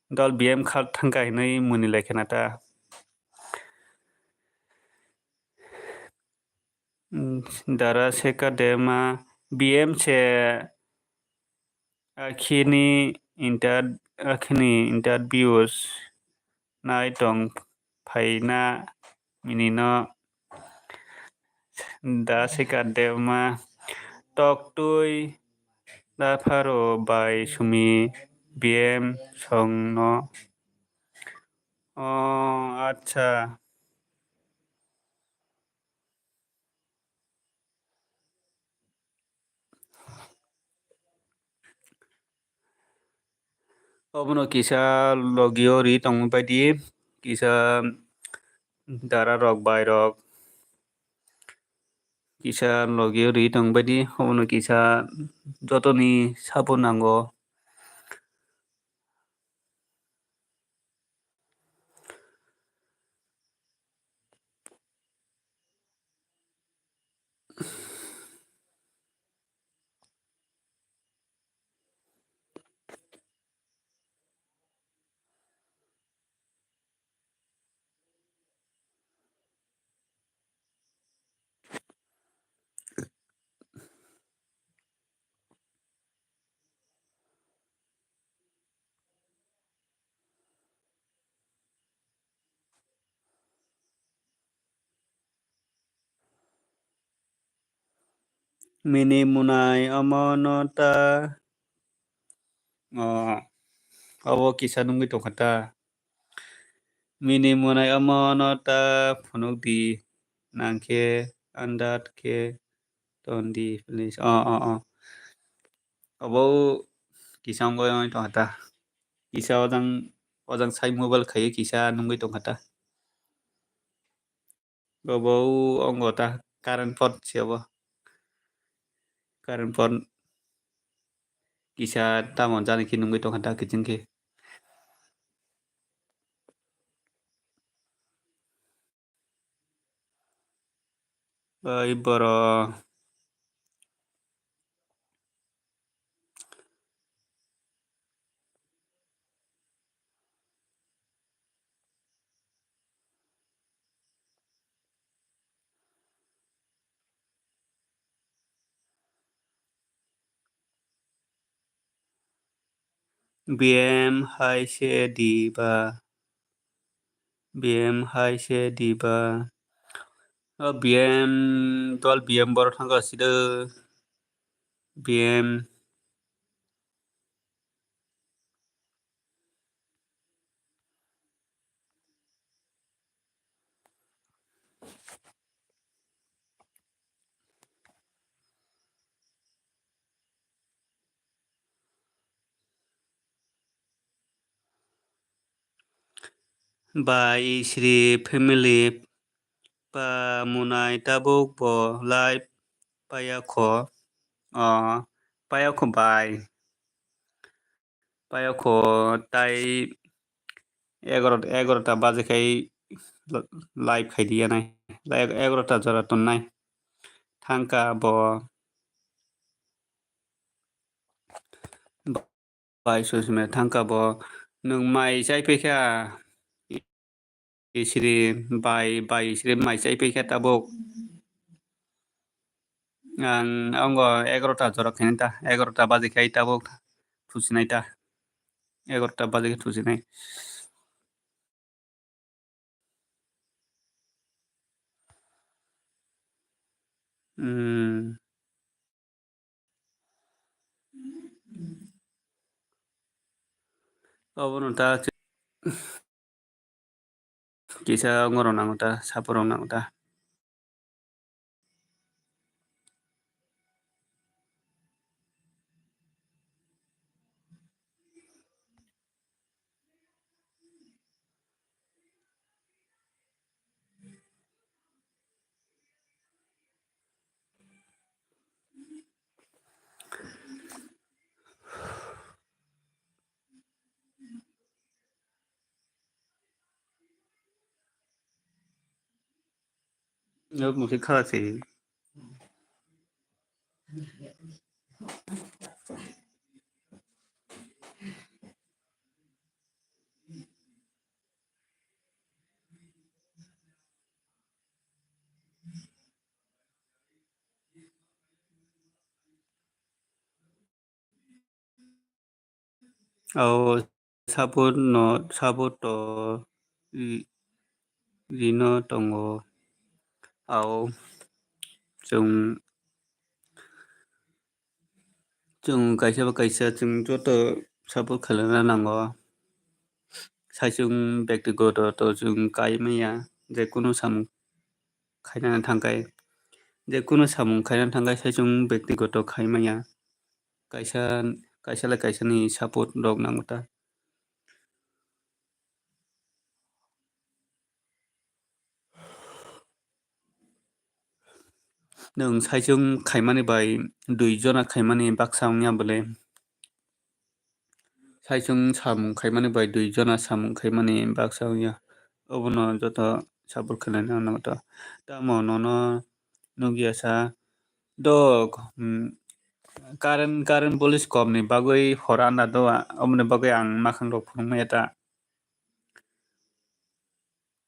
Dol B M khal thangkha hinwi mwnwi lai khana ta. Dara Sekar Debbarma B M se akhini inter-, akhini interviews nai tong phaina minino. Da Sekar Debbarma toktwi da pharo bai Sumi B M songno. O, acha. Obono kisa logio ri tongma baidi, kisa dara rok, bai rok, kisa logio ri tongma baidi, obono kisa jotoni support nango. Mini munai omo no ta, o, obo kisa nungwi tongkha ta. Mini munai omo no ta phunuk di, nang khe andat khe ton di, please. O, o, o. Obo kisa wngwi wngwi tongkha ta. Kisa ojang, ojang sai mobile khaiwi kisa nungwi tongkha ta. Bo, bo, o, ongo ta current phone se obo. Current phone kisa tamo jani khe nungwi tongkha ta kiching khe. Oi boro. B M hai se di ba. B M hai se di ba. O B M dol B M borok thangkha sida. B M. Bai Sri family pa munai tabuk bo live paya kho, o, paya kho bai. Payokho tai egaroh, egaroh ta baje khai live khai di ya nai. Live egaroh ta jora ton nai. Thangka bo. Bai sosme thangka bo. Nwng mai chai phaikha. Isri bai, bai isri mai chai phaikha tabuk. Ang ongo egaroh ta jora khainai ta, egaroh ta baje khai tabuk thusinai ta. Egaroh ta baje khe thusinai. Hmm. Obono ta kisa ongorok nango ta, saporok nango ta. Musi kha se. Ao support no, support to ri-, rino tongo. Ao chwng, chwng kaisa ba kaisa chwng joto support khlaina nango. Saichung bektigoto to chwng kai maya, je kunu samung khainani thangkhai, je kunu samung khainani thangkhai saichung bektigoto khai maya. Kaisa, kaisa lai kaisani support rok nango ta. Nwng saichung khaimani bai dui jona khaimani baksa wngya bole? Saichung samung khaimani bai dui jona samung khaimani baksa wngya. Obono joto support khlaina nango to. Tamo nono nukya sa dok, hmm, current, current police kom ni bagwi hor anda do, oboni bagwi ang makhang rok phunukmaya ta.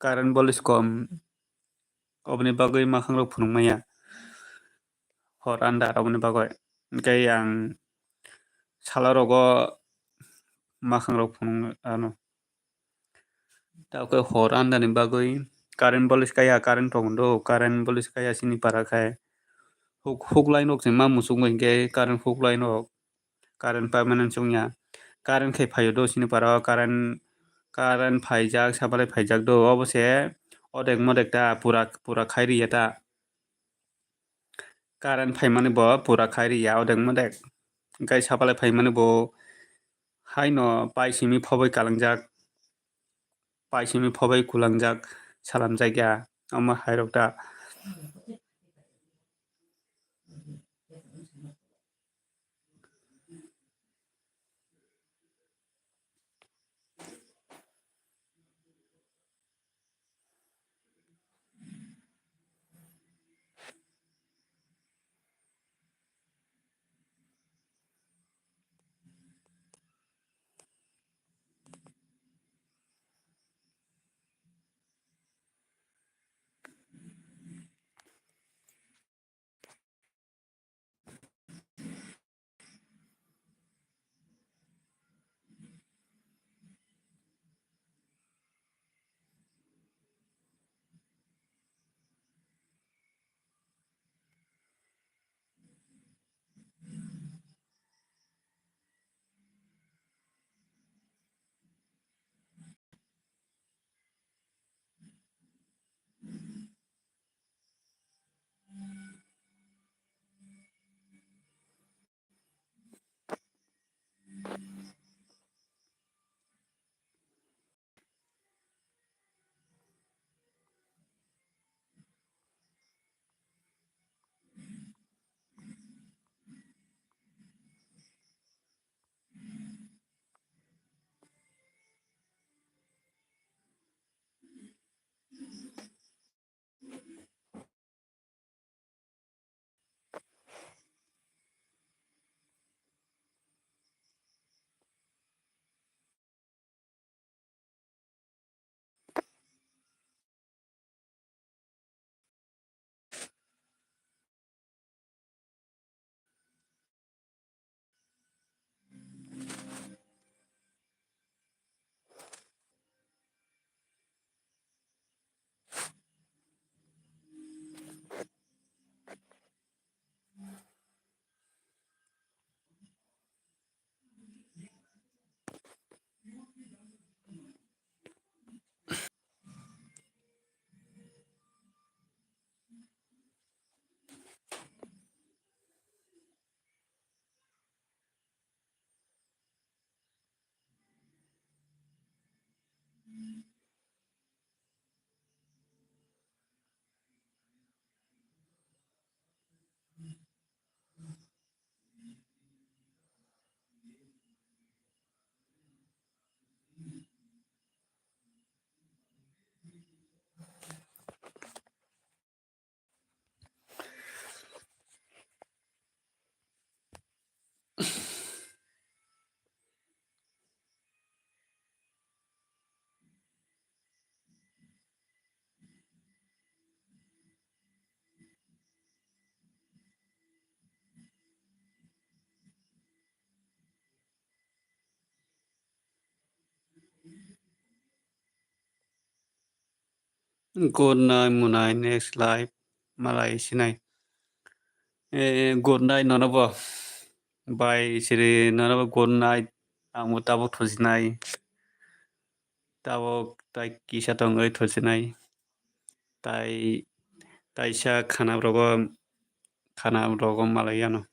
Current police kom oboni bagwi makhang rok phunukmaya. Hor andar oboni bagwi. Hwnkhe ang sala rogo makhang rok phunuk ano. Tei hor andani bagwi current police kaya, current tongo do, current police kaya sini para khai. Huk, huk line rok se ma muchungwi hwnkhe current huk line rok. Current permanent chwngya. Current khai phaio do sini para o current, current phaijak, sabalai phaijak do. Obo se odek modek ta pura, pura khai riya ta. Current phaimani bo pura khai riya odek modek. Hwnkhe sabalai phaimani bo Haino pai simi phobwi kalangjak, pai simi phobwi kulangjak, salamjak ya, omo hairok da. Good night, Munai, next live malai sinai. Eh, good night, nonobo. Bai siri, nonobo good night. Ang bo tabuk thusinai. Tabuk tai kisa tongwi thusinai. Tai, taisa khana rogo, khana rogo malai yano.